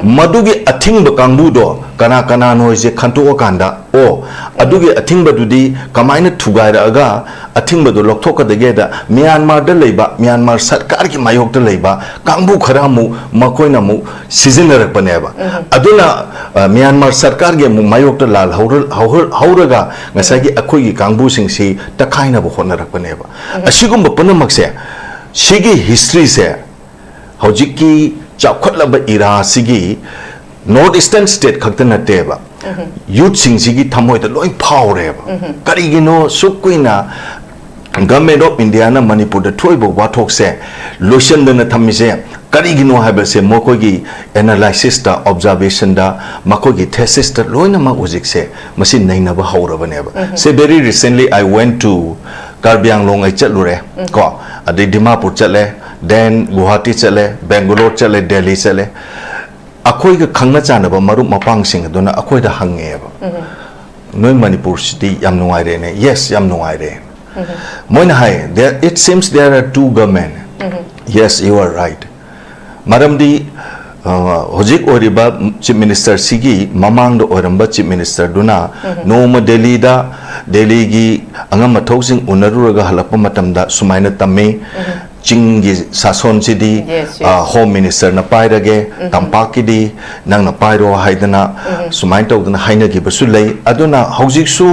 ꯃꯗꯨꯒꯤ ꯑꯊꯤꯡꯕ ꯀꯥꯡꯕꯨꯗꯣ ꯀꯅꯥ ꯀꯅꯥꯅꯣ ꯍꯥꯏꯁꯦ ꯈꯟꯇꯣꯛꯑꯀꯥꯟꯗ, ꯑꯣ, ꯑꯗꯨꯒꯤ ꯑꯊꯤꯡꯕꯗꯨꯗꯤ ꯀꯃꯥꯏꯅ ꯊꯨꯒꯥꯏꯔꯛꯑꯒ ꯑꯊꯤꯡꯕꯗꯨ ꯂꯧꯊꯣꯛꯀꯗꯒꯦꯗ ꯃ꯭ꯌꯥꯟꯃꯥꯔꯗ ꯂꯩꯕ, ꯃ꯭ꯌꯥꯟꯃꯥꯔ ꯁꯔꯀꯥꯔꯒꯤ ꯃꯥꯌꯣꯛꯇ ꯂꯩꯕ ꯀꯥꯡꯕꯨ ꯈꯔ ꯑꯃꯨꯛ, ꯃꯈꯣꯏꯅ ꯑꯃꯨꯛ ꯁꯤꯖꯤꯟꯅꯔꯛꯄꯅꯦꯕ꯫ ꯑꯗꯨꯅ, ꯑ, ꯃ꯭ꯌꯥꯟꯃꯥꯔ ꯁꯔꯀꯥꯔꯒꯤ ꯑꯃꯨꯛ ꯃꯥꯌꯣꯛꯇ ꯂꯥꯜ ꯍꯧꯔ-, ꯍꯧꯔ-, ꯍꯧꯔꯒ ꯉꯁꯥꯏꯒꯤ ꯑꯩꯈꯣꯏꯒꯤ ꯀꯥꯡꯕꯨꯁꯤꯡꯁꯤ ꯇꯛꯈꯥꯏꯅꯕ ꯍꯣꯠꯅꯔꯛꯄꯅꯦꯕ꯫ ꯑꯁꯤꯒꯨꯝꯕ ꯄꯨꯝꯅꯃꯛꯁꯦ, ꯁꯤꯒꯤ ꯍꯤꯁꯇ꯭ꯔꯤꯁꯦ ꯍꯧꯖꯤꯛꯀꯤ ꯆꯥꯎꯈꯠꯂꯕ ꯏꯔꯥ ꯑꯁꯤꯒꯤ ꯅꯣꯔꯠ ꯏꯁꯇꯔꯟ ꯁ꯭ꯇꯦꯠ ꯈꯛꯇ ꯅꯠꯇꯦꯕ, ꯌꯨꯠꯁꯤꯡꯁꯤꯒꯤ ꯊꯃꯣꯏꯗ ꯂꯣꯏ ꯐꯥꯎꯔꯦꯕ꯫ ꯀꯔꯤꯒꯤꯅꯣ ꯁꯨꯛ ꯀꯨꯏꯅ ꯒꯚꯔꯟꯃꯦꯟꯠ ꯑꯣꯐ ꯏꯟꯗꯤꯌꯥꯅ ꯃꯅꯤꯄꯨꯔꯗ ꯊꯣꯛꯏꯕ ꯋꯥꯊꯣꯛꯁꯦ ꯂꯣꯏꯁꯤꯟꯗꯅ ꯊꯝꯃꯤꯁꯦ ꯀꯔꯤꯒꯤꯅꯣ ꯍꯥꯏꯕꯁꯦ ꯃꯈꯣꯏꯒꯤ ꯑꯦꯅꯥꯂꯥꯏꯁꯤꯁꯇ, ꯑꯣꯕꯖꯥꯔꯕꯦꯁꯟꯗ, ꯃꯈꯣꯏꯒꯤ ꯊꯦꯁꯤꯁꯇ ꯂꯣꯏꯅꯃꯛ ꯍꯧꯖꯤꯛꯁꯦ ꯃꯁꯤ ꯅꯩꯅꯕ ꯍꯧꯔꯕꯅꯦꯕ꯫ Say, very recently I went to Karbi Anglong, ꯑꯩ ꯆꯠꯂꯨꯔꯦ ꯀꯣ, ꯑꯗꯩ ꯗꯤꯃꯥꯄꯨꯔ ꯆꯠꯂꯦ, then ꯒꯨꯋꯥꯍꯥꯇꯤ ꯆꯠꯂꯦ, ꯕꯦꯡꯒꯂꯣꯔ ꯆꯠꯂꯦ, ꯗꯦꯜꯂꯤ ꯆꯠꯂꯦ꯫ ꯑꯩꯈꯣꯏꯒ ꯈꯪꯅ ꯆꯥꯟꯅꯕ ꯃꯔꯨꯞ ꯃꯄꯥꯡꯁꯤꯡ ꯑꯗꯨꯅ ꯑꯩꯈꯣꯏꯗ ꯍꯪꯉꯦꯕ, "ꯅꯣꯏ ꯃꯅꯤꯄꯨꯔꯁꯤꯗꯤ ꯌꯥꯝ ꯅꯨꯡꯉꯥꯏꯔꯦꯅꯦ?" "Yes, ꯌꯥꯝ ꯅꯨꯡꯉꯥꯏꯔꯦ"꯫ ꯃꯣꯏꯅ ꯍꯥꯏ, "There, it seems there are two government." "Yes, you are right." ꯃꯔꯝꯗꯤ, ꯑ, ꯍꯧꯖꯤꯛ ꯑꯣꯏꯔꯤꯕ ꯆꯤꯐ ꯃꯤꯅꯤꯁꯇꯔꯁꯤꯒꯤ ꯃꯃꯥꯡꯗ ꯑꯣꯏꯔꯝꯕ ꯆꯤꯐ ꯃꯤꯅꯤꯁꯇꯔꯗꯨꯅ ꯅꯣꯡꯃ ꯗꯦꯜꯂꯤꯗ, ꯗꯦꯜꯂꯤꯒꯤ ꯑꯉꯝ ꯑꯊꯧꯁꯤꯡ ꯎꯅꯔꯨꯔꯒ ꯍꯜꯂꯛꯄ ꯃꯇꯝꯗ ꯁꯨꯃꯥꯏꯅ ꯇꯝꯃꯤ, ꯆꯤꯡꯒꯤ ꯁꯥꯁꯣꯟꯁꯤꯗꯤ Yes, yes. ꯑ, ꯍꯣꯝ ꯃꯤꯅꯤꯁꯇꯔꯅ ꯄꯥꯏꯔꯒꯦ, ꯇꯝꯄꯥꯛꯀꯤꯗꯤ ꯅꯪꯅ ꯄꯥꯏꯔꯣ ꯍꯥꯏꯗꯅ ꯁꯨꯃꯥꯏꯅ ꯇꯧꯗꯅ ꯍꯥꯏꯅꯈꯤꯕꯁꯨ ꯂꯩ꯫ ꯑꯗꯨꯅ ꯍꯧꯖꯤꯛꯁꯨ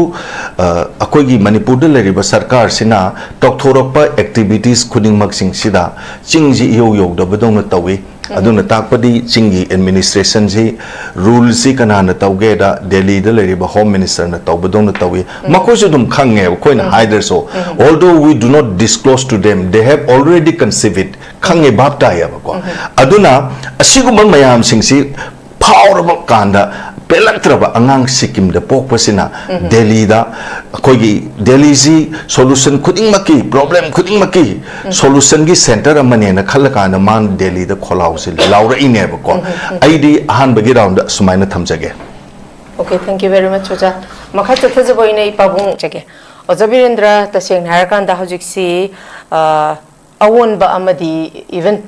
ꯑ, ꯑꯩꯈꯣꯏꯒꯤ ꯃꯅꯤꯄꯨꯔꯗ ꯂꯩꯔꯤꯕ ꯁꯔꯀꯥꯔꯁꯤꯅ ꯇꯧꯊꯣꯔꯛꯄ ꯑꯦꯛꯇꯤꯚꯤꯇꯤꯁ ꯈꯨꯗꯤꯡꯃꯛꯁꯤꯡꯁꯤꯗ ꯆꯤꯡꯁꯤ ꯏꯌꯧ ꯌꯧꯗꯕꯗꯧꯅ ꯇꯧꯏ꯫ ꯑꯗꯨꯅ ꯇꯥꯛꯄꯗꯤ ꯆꯤꯡꯒꯤ ꯑꯦꯗꯃꯤꯅꯤꯁꯇ꯭ꯔꯦꯁꯟꯁꯤ, ꯔꯨꯜꯁꯤ ꯀꯅꯥꯅ ꯇꯧꯒꯦꯗ ꯗꯦꯜꯂꯤꯗ ꯂꯩꯔꯤꯕ ꯍꯣꯝ ꯃꯤꯅꯤꯁꯇꯔꯅ ꯇꯧꯕꯗꯧꯅ ꯇꯧꯏ꯫ ꯃꯈꯣꯏꯁꯨ ꯑꯗꯨꯝ ꯈꯪꯉꯦꯕ, ꯑꯩꯈꯣꯏꯅ ꯍꯥꯏꯗ꯭ꯔꯁꯨ꯫ Although we do not disclose to them, they have already conceived it. ꯈꯪꯉꯦ, ꯚꯥꯞ ꯇꯥꯏꯌꯦꯕꯀꯣ꯫ ꯑꯗꯨꯅ ꯑꯁꯤꯒꯨꯝꯕ ꯃꯌꯥꯝꯁꯤꯡꯁꯤ ꯐꯥꯎꯔꯕ ꯀꯥꯟꯗ ꯄꯦꯜꯂꯛꯇ꯭ꯔꯕ ꯑꯉꯥꯡ ꯁꯤꯛꯀꯤꯝꯗ ꯄꯣꯛꯄꯁꯤꯅ ꯗꯦꯜꯂꯤꯗ ꯑꯩꯈꯣꯏꯒꯤ ꯗꯦꯜꯂꯤꯁꯤ ꯁꯣꯂꯨꯁꯟ ꯈꯨꯗꯤꯡꯃꯛꯀꯤ, ꯄ꯭ꯔꯣꯕ꯭ꯂꯦꯝ ꯈꯨꯗꯤꯡꯃꯛꯀꯤ ꯁꯣꯂꯨꯁꯟꯒꯤ ꯁꯦꯟꯇꯔ ꯑꯃꯅꯦꯅ ꯈꯜꯂꯀꯥꯟꯗ ꯃꯥꯅ ꯗꯦꯜꯂꯤꯗ ꯈꯣꯜꯂꯥꯎꯁꯤ ꯂꯥꯎꯔꯛꯏꯅꯦꯕꯀꯣ꯫ ꯑꯩꯗꯤ ꯑꯍꯥꯟꯕꯒꯤ ꯔꯥꯎꯟꯗ ꯁꯨꯃꯥꯏꯅ ꯊꯝꯖꯒꯦ꯫ Okay, thank you very much, ꯑꯣꯖꯥ꯫ ꯃꯈꯥ ꯆꯠꯊꯖꯕ ꯑꯣꯏꯅ ꯑꯩ ꯄꯥꯕꯨꯡ ꯆꯠꯆꯒꯦ꯫ ꯑꯣꯖꯥ ꯕꯤꯔꯦꯟꯗ꯭ꯔ, ꯇꯁꯦꯡꯅ ꯍꯥꯏꯔꯀꯥꯟꯗ ꯍꯧꯖꯤꯛꯁꯤ, ꯑ, ꯑꯑꯣꯟꯕ ꯑꯃꯗꯤ even,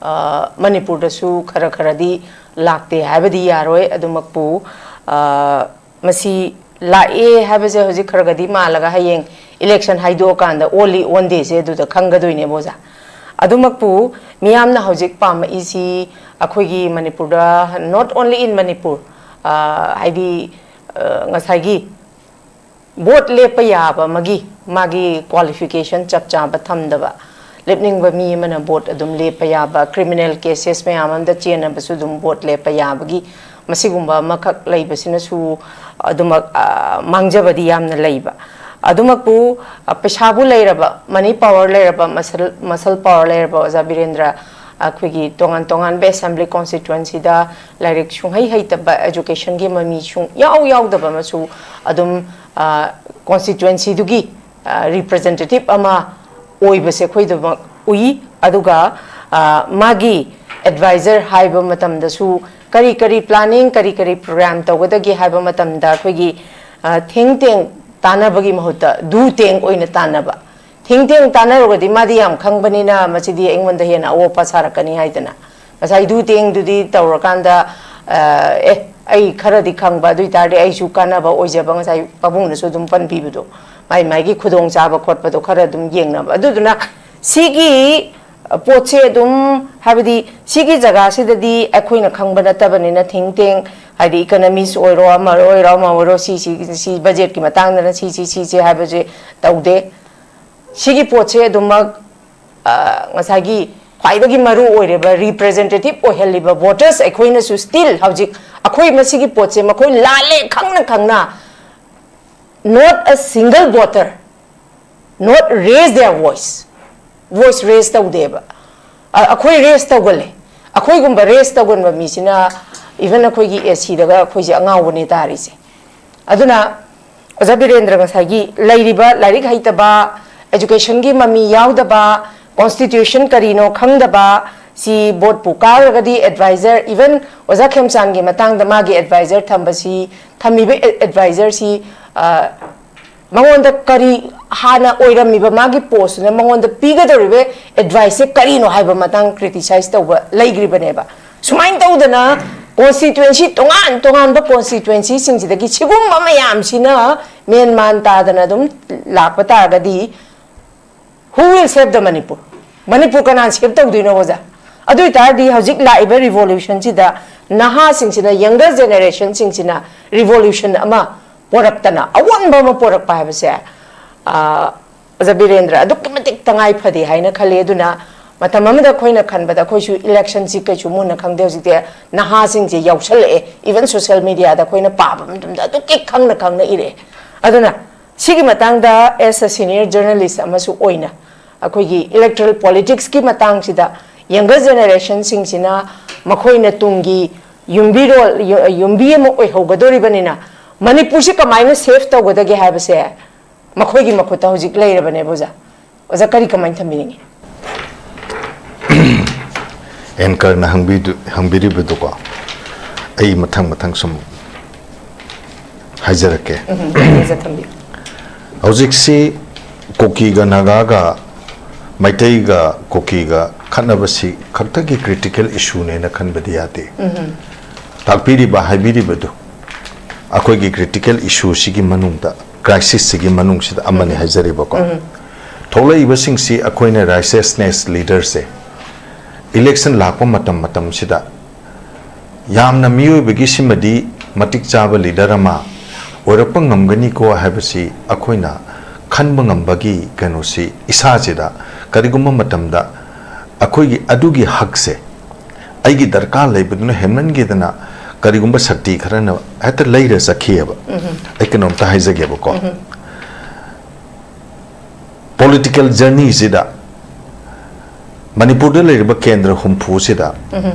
ꯑ, ꯃꯅꯤꯄꯨꯔꯗꯁꯨ ꯈꯔ ꯈꯔꯗꯤ ꯂꯥꯛꯇꯦ ꯍꯥꯏꯕꯗꯤ ꯌꯥꯔꯣꯏ꯫ ꯑꯗꯨꯃꯛꯄꯨ, ꯑ, ꯃꯁꯤ ꯂꯥꯛꯑꯦ ꯍꯥꯏꯕꯁꯦ ꯍꯧꯖꯤꯛ ꯈꯔ ꯈꯔꯗꯤ ꯃꯥꯜꯂꯒ ꯍꯌꯦꯡ ꯏꯂꯦꯛꯁꯟ ꯍꯥꯏꯗꯣꯛꯑꯀꯥꯟꯗ ꯑꯣꯜꯂꯤ ꯑꯣꯟꯗꯦꯁꯦ ꯑꯗꯨꯗ ꯈꯪꯒꯗꯣꯏꯅꯦꯕ, ꯑꯣꯖꯥ꯫ ꯑꯗꯨꯃꯛꯄꯨ ꯃꯤꯌꯥꯝꯅ ꯍꯧꯖꯤꯛ ꯄꯥꯝꯃꯛꯏꯁꯤ ꯑꯩꯈꯣꯏꯒꯤ ꯃꯅꯤꯄꯨꯔꯗ, not only in ꯃꯅꯤꯄꯨꯔ, ꯑ, ꯍꯥꯏꯗꯤ, ꯑ, ꯉꯁꯥꯏꯒꯤ ꯚꯣꯠ ꯂꯦꯞꯄ ꯌꯥꯕ ꯑꯃꯒꯤ ꯃꯥꯒꯤ ꯀ꯭ꯋꯥꯂꯤꯐꯤꯀꯦꯁꯟ ꯆꯞ ꯆꯥꯕ ꯊꯝꯗꯕ, ꯂꯦꯞꯅꯤꯡꯕ ꯃꯤ ꯑꯃꯅ ꯚꯣꯠ ꯑꯗꯨꯝ ꯂꯦꯞꯄ ꯌꯥꯕ, ꯀ꯭ꯔꯤꯃꯤꯅꯦꯜ ꯀꯦꯁꯦꯁ ꯃꯌꯥꯝ ꯑꯃꯗ ꯆꯦꯟꯅꯕꯁꯨ ꯑꯗꯨꯝ ꯚꯣꯠ ꯂꯦꯞꯄ ꯌꯥꯕꯒꯤ ꯃꯁꯤꯒꯨꯝꯕ ꯑꯃꯈꯛ ꯂꯩꯕꯁꯤꯅꯁꯨ ꯑꯗꯨꯃꯛ, ꯑ, ꯃꯥꯡꯖꯕꯗꯤ ꯌꯥꯝꯅ ꯂꯩꯕ꯫ ꯑꯗꯨꯃꯛꯄꯨ, ꯑ, ꯄꯩꯁꯥꯕꯨ ꯂꯩꯔꯕ, ꯃꯅꯤ ꯄꯥꯋꯔ ꯂꯩꯔꯕ, ꯃꯁꯜ, ꯃꯁꯜ ꯄꯥꯋꯔ ꯂꯩꯔꯕ ꯑꯣꯖꯥ ꯕꯤꯔꯦꯟꯗ꯭ꯔ, ꯑꯩꯈꯣꯏꯒꯤ ꯇꯣꯉꯥꯟ ꯇꯣꯉꯥꯟꯕ ꯑꯦꯁꯦꯝꯕ꯭ꯂꯤ ꯀꯣꯟꯁꯇꯤꯇ꯭ꯋꯦꯟꯁꯤꯗ ꯂꯥꯏꯔꯤꯛ ꯁꯨꯡꯍꯩ ꯍꯩꯇꯕ, ꯑꯦꯖꯨꯀꯦꯁꯟꯒꯤ ꯃꯃꯤ ꯁꯨꯡ ꯌꯥꯎ ꯌꯥꯎꯗꯕ ꯑꯃꯁꯨ ꯑꯗꯨꯝ, ꯑ, ꯀꯣꯟꯁꯇꯤꯇ꯭ꯋꯦꯟꯁꯤꯗꯨꯒꯤ, ꯑ, ꯔꯤꯄ꯭ꯔꯖꯦꯟꯇꯦꯇꯤꯚ ꯑꯃ ꯑꯣꯏꯕꯁꯦ ꯑꯩꯈꯣꯏꯗꯃꯛ ꯎꯏ꯫ ꯑꯗꯨꯒ, ꯑ, ꯃꯥꯒꯤ ꯑꯦꯗꯚꯥꯏꯖꯔ ꯍꯥꯏꯕ ꯃꯇꯝꯗꯁꯨ ꯀꯔꯤ ꯀꯔꯤ ꯄ꯭ꯂꯥꯅꯤꯡ, ꯀꯔꯤ ꯀꯔꯤ ꯄ꯭ꯔꯣꯒ꯭ꯔꯥꯝ ꯇꯧꯒꯗꯒꯦ ꯍꯥꯏꯕ ꯃꯇꯝꯗ ꯑꯩꯈꯣꯏꯒꯤ, ꯑ, ꯊꯦꯡ ꯊꯦꯡ ꯇꯥꯟꯅꯕꯒꯤ ꯃꯍꯨꯠꯇ ꯗꯨ ꯇꯦꯡ ꯑꯣꯏꯅ ꯇꯥꯟꯅꯕ꯫ ꯊꯦꯡ ꯊꯦꯡ ꯇꯥꯟꯅꯔꯨꯔꯒꯗꯤ ꯃꯥꯗꯤ ꯌꯥꯝ ꯈꯪꯕꯅꯤꯅ ꯃꯁꯤꯗꯤ ꯑꯩꯉꯣꯟꯗ ꯍꯦꯟꯅ ꯑꯋꯣꯄꯥ ꯁꯥꯔꯛꯀꯅꯤ ꯍꯥꯏꯗꯅ ꯉꯁꯥꯏ ꯗꯨ ꯇꯦꯡꯗꯨꯗꯤ ꯇꯧꯔꯀꯥꯟꯗ, ꯑ, ꯑꯦ, ꯑꯩ ꯈꯔꯗꯤ ꯈꯪꯕ, ꯑꯗꯨ ꯑꯣꯏꯇꯥꯔꯗꯤ ꯑꯩꯁꯨ ꯀꯥꯟꯅꯕ ꯑꯣꯏꯖꯕ, ꯉꯁꯥꯏ ꯄꯥꯕꯨꯡꯅꯁꯨ ꯑꯗꯨꯝ ꯄꯟꯕꯤꯕꯗꯣ, ꯃꯥꯏ ꯃꯥꯏꯒꯤ ꯈꯨꯗꯣꯡꯆꯥꯕ ꯈꯣꯠꯄꯗꯣ ꯈꯔ ꯑꯗꯨꯝ ꯌꯦꯡꯅꯕ꯫ ꯑꯗꯨꯗꯨꯅ ꯁꯤꯒꯤ ꯄꯣꯠꯁꯦ ꯑꯗꯨꯝ, ꯍꯥꯏꯕꯗꯤ ꯁꯤꯒꯤ ꯖꯒꯥꯁꯤꯗꯗꯤ ꯑꯩꯈꯣꯏꯅ ꯈꯪꯕ ꯅꯠꯇꯕꯅꯤꯅ, ꯊꯤꯡ ꯇꯦꯡ, ꯍꯥꯏꯗꯤ ꯏꯀꯅꯃꯤꯁ ꯑꯣꯏꯔꯣ, ꯑꯃ ꯑꯣꯏꯔꯣ, ꯑꯃ ꯑꯣꯏꯔꯣ, ꯁꯤ, ꯁꯤ, ꯁꯤ ꯕꯖꯦꯠꯀꯤ ꯃꯇꯥꯡꯗꯅ ꯁꯤ, ꯁꯤ, ꯁꯤꯁꯦ ꯍꯥꯏꯕꯁꯦ ꯇꯧꯗꯦ꯫ ꯁꯤꯒꯤ ꯄꯣꯠꯁꯦ ꯑꯗꯨꯃꯛ, ꯑ, ꯉꯁꯥꯏꯒꯤ ꯈ꯭ꯋꯥꯏꯗꯒꯤ ꯃꯔꯨ ꯑꯣꯏꯔꯤꯕ ꯔꯤꯄ꯭ꯔꯦꯖꯦꯟꯇꯦꯇꯤꯚ ꯑꯣꯏꯍꯜꯂꯤꯕ ꯚꯣꯇꯔꯁ ꯑꯩꯈꯣꯏꯅꯁꯨ ꯁ꯭ꯇꯤꯜ ꯍꯧꯖꯤꯛ ꯑꯩꯈꯣꯏ ꯃꯁꯤꯒꯤ ꯄꯣꯠꯁꯦ ꯃꯈꯣꯏ ꯂꯥꯜꯂꯦ ꯈꯪꯅ ꯈꯪꯅ, not a single voter, not raise their voice, voice raise ꯇꯧꯗꯦꯕ꯫ ꯑ-, ꯑꯩꯈꯣꯏ ꯔꯦꯁ ꯇꯧꯒꯜꯂꯦ꯫ ꯑꯩꯈꯣꯏꯒꯨꯝꯕ ꯔꯦꯁ ꯇꯧꯒꯟꯕ ꯃꯤꯁꯤꯅ ꯏꯚꯟ ꯑꯩꯈꯣꯏꯒꯤ ꯑꯦ ꯁꯤꯗꯒ ꯑꯩꯈꯣꯏꯁꯦ ꯑꯉꯥꯎꯕꯅꯦ ꯇꯥꯔꯤꯁꯦ꯫ ꯑꯗꯨꯅ ꯑꯣꯖꯥ ꯕꯤꯔꯦꯟꯗ꯭ꯔ, ꯉꯁꯥꯏꯒꯤ ꯂꯩꯔꯤꯕ ꯂꯥꯏꯔꯤꯛ ꯍꯩꯇꯕ, ꯑꯦꯖꯨꯀꯦꯁꯟꯒꯤ ꯃꯃꯤ ꯌꯥꯎꯗꯕ, ꯀꯣꯟꯁꯇꯤꯇ꯭ꯌꯨꯁꯟ ꯀꯔꯤꯅꯣ ꯈꯪꯗꯕ, ꯁꯤ ꯕꯣꯠꯄꯨ ꯀꯥꯈ꯭ꯔꯒꯗꯤ ꯑꯦꯗꯚꯥꯏꯖꯔ, ꯏꯚꯟ ꯑꯣꯖꯥ ꯈꯦꯝꯆꯥꯟꯒꯤ ꯃꯇꯥꯡꯗ ꯃꯥꯒꯤ ꯑꯦꯗꯚꯥꯏꯖꯔ ꯊꯝꯕꯁꯤ, ꯊꯝꯃꯤꯕ ꯑꯦ-, ꯑꯦꯗꯚꯥꯏꯖꯔꯁꯤ, ꯑ, ꯃꯉꯣꯟꯗ ꯀꯔꯤ ꯍꯥꯟꯅ ꯑꯣꯏꯔꯝꯃꯤꯕ ꯃꯥꯒꯤ ꯄꯣꯁꯇꯨꯅ ꯃꯉꯣꯟꯗ ꯄꯤꯒꯗꯧꯔꯤꯕ ꯑꯦꯗꯚꯥꯏꯁꯁꯦ ꯀꯔꯤꯅꯣ ꯍꯥꯏꯕ ꯃꯇꯥꯡ ꯀ꯭ꯔꯤꯇꯤꯁꯥꯏꯁ ꯇꯧꯕ ꯂꯩꯈ꯭ꯔꯤꯕꯅꯦꯕ꯫ ꯁꯨꯃꯥꯏꯅ ꯇꯧꯗꯅ ꯀꯣꯟꯁꯇꯤꯇ꯭ꯋꯦꯟꯁꯤ ꯇꯣꯉꯥꯟ ꯇꯣꯉꯥꯟꯕ ꯀꯣꯟꯁꯇꯤꯇ꯭ꯋꯦꯟꯁꯤꯁꯤꯡꯁꯤꯗꯒꯤ ꯁꯤꯒꯨꯝꯕ ꯃꯌꯥꯝꯁꯤꯅ ꯃꯦꯟ ꯃꯥꯟ ꯇꯥꯗꯅ ꯑꯗꯨꯝ ꯂꯥꯛꯄ ꯇꯥꯔꯒꯗꯤ, who will save the Manipur? Manipur ꯀꯅꯥꯅ ꯁꯦꯞ ꯇꯧꯗꯣꯏꯅꯣ, ꯑꯣꯖꯥ? ꯑꯗꯨ ꯑꯣꯏꯇꯥꯔꯗꯤ ꯍꯧꯖꯤꯛ ꯂꯥꯛꯏꯕ ꯔꯤꯚꯣꯂꯨꯁꯟꯁꯤꯗ ꯅꯍꯥꯁꯤꯡꯁꯤꯅ, ꯌꯪꯒꯔ ꯖꯦꯅꯦꯔꯦꯁꯟꯁꯤꯡꯁꯤꯅ ꯔꯤꯚꯣꯂꯨꯁꯟ ꯑꯃ ꯄꯣꯔꯛꯇꯅ, ꯑꯑꯣꯟꯕ ꯑꯃ ꯄꯣꯔꯛꯄ ꯍꯥꯏꯕꯁꯦ, ꯑ, ꯑꯣꯖꯥ ꯕꯤꯔꯦꯟꯗ꯭ꯔ, ꯑꯗꯨꯛꯀꯤ ꯃꯇꯤꯛ ꯇꯉꯥꯏ ꯐꯗꯦ ꯍꯥꯏꯅ ꯈꯜꯂꯤ꯫ ꯑꯗꯨꯅ ꯃꯇꯝ ꯑꯃꯗ ꯑꯩꯈꯣꯏꯅ ꯈꯟꯕꯗ ꯑꯩꯈꯣꯏꯁꯨ ꯏꯂꯦꯛꯁꯟꯁꯤ ꯀꯩꯁꯨ ꯃꯨꯟꯅ ꯈꯪꯗꯦ, ꯍꯧꯖꯤꯛꯇꯤ ꯅꯍꯥꯁꯤꯡꯁꯦ ꯌꯥꯎꯁꯜꯂꯛꯑꯦ꯫ ꯏꯚꯟ ꯁꯣꯁꯤꯌꯦꯜ ꯃꯤꯗꯤꯌꯥꯗ ꯑꯩꯈꯣꯏꯅ ꯄꯥꯕ ꯃꯇꯝꯗ ꯑꯗꯨꯛꯀꯤ ꯈꯪꯅ ꯈꯪꯅ ꯏꯔꯛꯑꯦ꯫ ꯑꯗꯨꯅ ꯁꯤꯒꯤ ꯃꯇꯥꯡꯗ, as a senior journalist ꯑꯃꯁꯨ ꯑꯣꯏꯅ, ꯑꯩꯈꯣꯏꯒꯤ ꯏꯂꯦꯛꯇꯣꯔꯦꯜ ꯄꯣꯂꯤꯇꯤꯛꯁꯀꯤ ꯃꯇꯥꯡꯁꯤꯗ ꯌꯪꯒꯔ ꯖꯦꯅꯦꯔꯦꯁꯟꯁꯤꯡꯁꯤꯅ ꯃꯈꯣꯏꯅ ꯇꯨꯡꯒꯤ ꯌꯨꯝꯕꯤꯔꯣꯜ, ꯌꯨ-, ꯌꯨꯝꯕꯤ ꯑꯃ ꯑꯣꯏꯍꯧꯒꯗꯧꯔꯤꯕꯅꯤꯅ, ꯃꯅꯤꯄꯨꯔꯁꯤ ꯀꯃꯥꯏꯅ ꯁꯦꯐ ꯇꯧꯒꯗꯒꯦ ꯍꯥꯏꯕꯁꯦ ꯃꯈꯣꯏꯒꯤ ꯃꯈꯨꯠꯇ ꯍꯧꯖꯤꯛ ꯂꯩꯔꯕꯅꯦꯕ, ꯑꯣꯖꯥ꯫ ꯑꯣꯖꯥ, ꯀꯔꯤ, ꯀꯃꯥꯏꯅ ꯊꯝꯕꯤꯅꯤꯡꯉꯤ? ꯑꯦꯡꯀꯔꯅ ꯍꯪꯕꯤꯗꯨ-, ꯍꯪꯕꯤꯔꯤꯕꯗꯨꯀꯣ, ꯑꯩ ꯃꯊꯪ ꯃꯊꯪ ꯁꯨꯝ ꯍꯥꯏꯖꯔꯛꯀꯦ꯫ ꯎꯝ, ꯌꯥꯅꯤ, ꯑꯣꯖꯥ, ꯊꯝꯕꯤꯌꯨ꯫ ꯍꯧꯖꯤꯛꯁꯤ ꯀꯨꯀꯤꯒ ꯅꯥꯒꯥꯒ, ꯃꯩꯇꯩꯒ ꯀꯨꯀꯤꯒ ꯈꯠꯅꯕꯁꯤ ꯈꯛꯇꯒꯤ ꯀ꯭ꯔꯤꯇꯤꯀꯦꯜ ꯏꯁꯨꯅꯦꯅ ꯈꯟꯕꯗꯤ ꯌꯥꯗꯦ꯫ ꯇꯥꯛꯄꯤꯔꯤꯕ, ꯍꯥꯏꯕꯤꯔꯤꯕꯗꯨ ꯑꯩꯈꯣꯏꯒꯤ ꯀ꯭ꯔꯤꯇꯤꯀꯦꯜ ꯏꯁꯨꯁꯤꯒꯤ ꯃꯅꯨꯡꯗ, ꯀ꯭ꯔꯥꯏꯁꯤꯁꯁꯤꯒꯤ ꯃꯅꯨꯡꯁꯤꯗ ꯑꯃꯅꯤ ꯍꯥꯏꯖꯔꯤꯕꯀꯣ꯫ ꯊꯣꯛꯂꯛꯏꯕꯁꯤꯡꯁꯤ ꯑꯩꯈꯣꯏꯅ ꯔꯥꯏꯁꯤꯌꯁꯅꯦꯁ ꯂꯤꯗꯔꯁꯦ ꯏꯂꯦꯛꯁꯟ ꯂꯥꯛꯄ ꯃꯇꯝ ꯃꯇꯝꯁꯤꯗ ꯌꯥꯝꯅ ꯃꯤꯑꯣꯏꯕꯒꯤ ꯁꯤꯃꯗꯤ ꯃꯇꯤꯛ ꯆꯥꯕ ꯂꯤꯗꯔ ꯑꯃ ꯑꯣꯏꯔꯛꯄ ꯉꯝꯒꯅꯤꯀꯣ ꯍꯥꯏꯕꯁꯤ ꯑꯩꯈꯣꯏꯅ ꯈꯟꯕ ꯉꯝꯕꯒꯤ ꯀꯩꯅꯣꯁꯤ ꯏꯁꯥꯁꯤꯗ ꯀꯔꯤꯒꯨꯝꯕ ꯃꯇꯝꯗ ꯑꯩꯈꯣꯏꯒꯤ ꯑꯗꯨꯒꯤ ꯍꯛꯁꯦ ꯑꯩꯒꯤ ꯗꯔꯀꯥꯔ ꯂꯩꯕꯗꯨꯅ ꯍꯦꯟꯃꯟꯈꯤꯗꯅ ꯀꯔꯤꯒꯨꯝꯕ ꯁꯛꯇꯤ ꯈꯔꯅ ꯍꯦꯛꯇ ꯂꯩꯔ ꯆꯠꯈꯤꯑꯕ꯫ ꯑꯩ ꯀꯩꯅꯣꯝꯇ ꯍꯥꯏꯖꯒꯦꯕꯀꯣ꯫ ꯄꯣꯂꯤꯇꯤꯀꯦꯜ ꯖꯔꯅꯤꯁꯤꯗ ꯃꯅꯤꯄꯨꯔꯗ ꯂꯩꯔꯤꯕ ꯀꯦꯟꯗ꯭ꯔ ꯍꯨꯝꯐꯨꯁꯤꯗ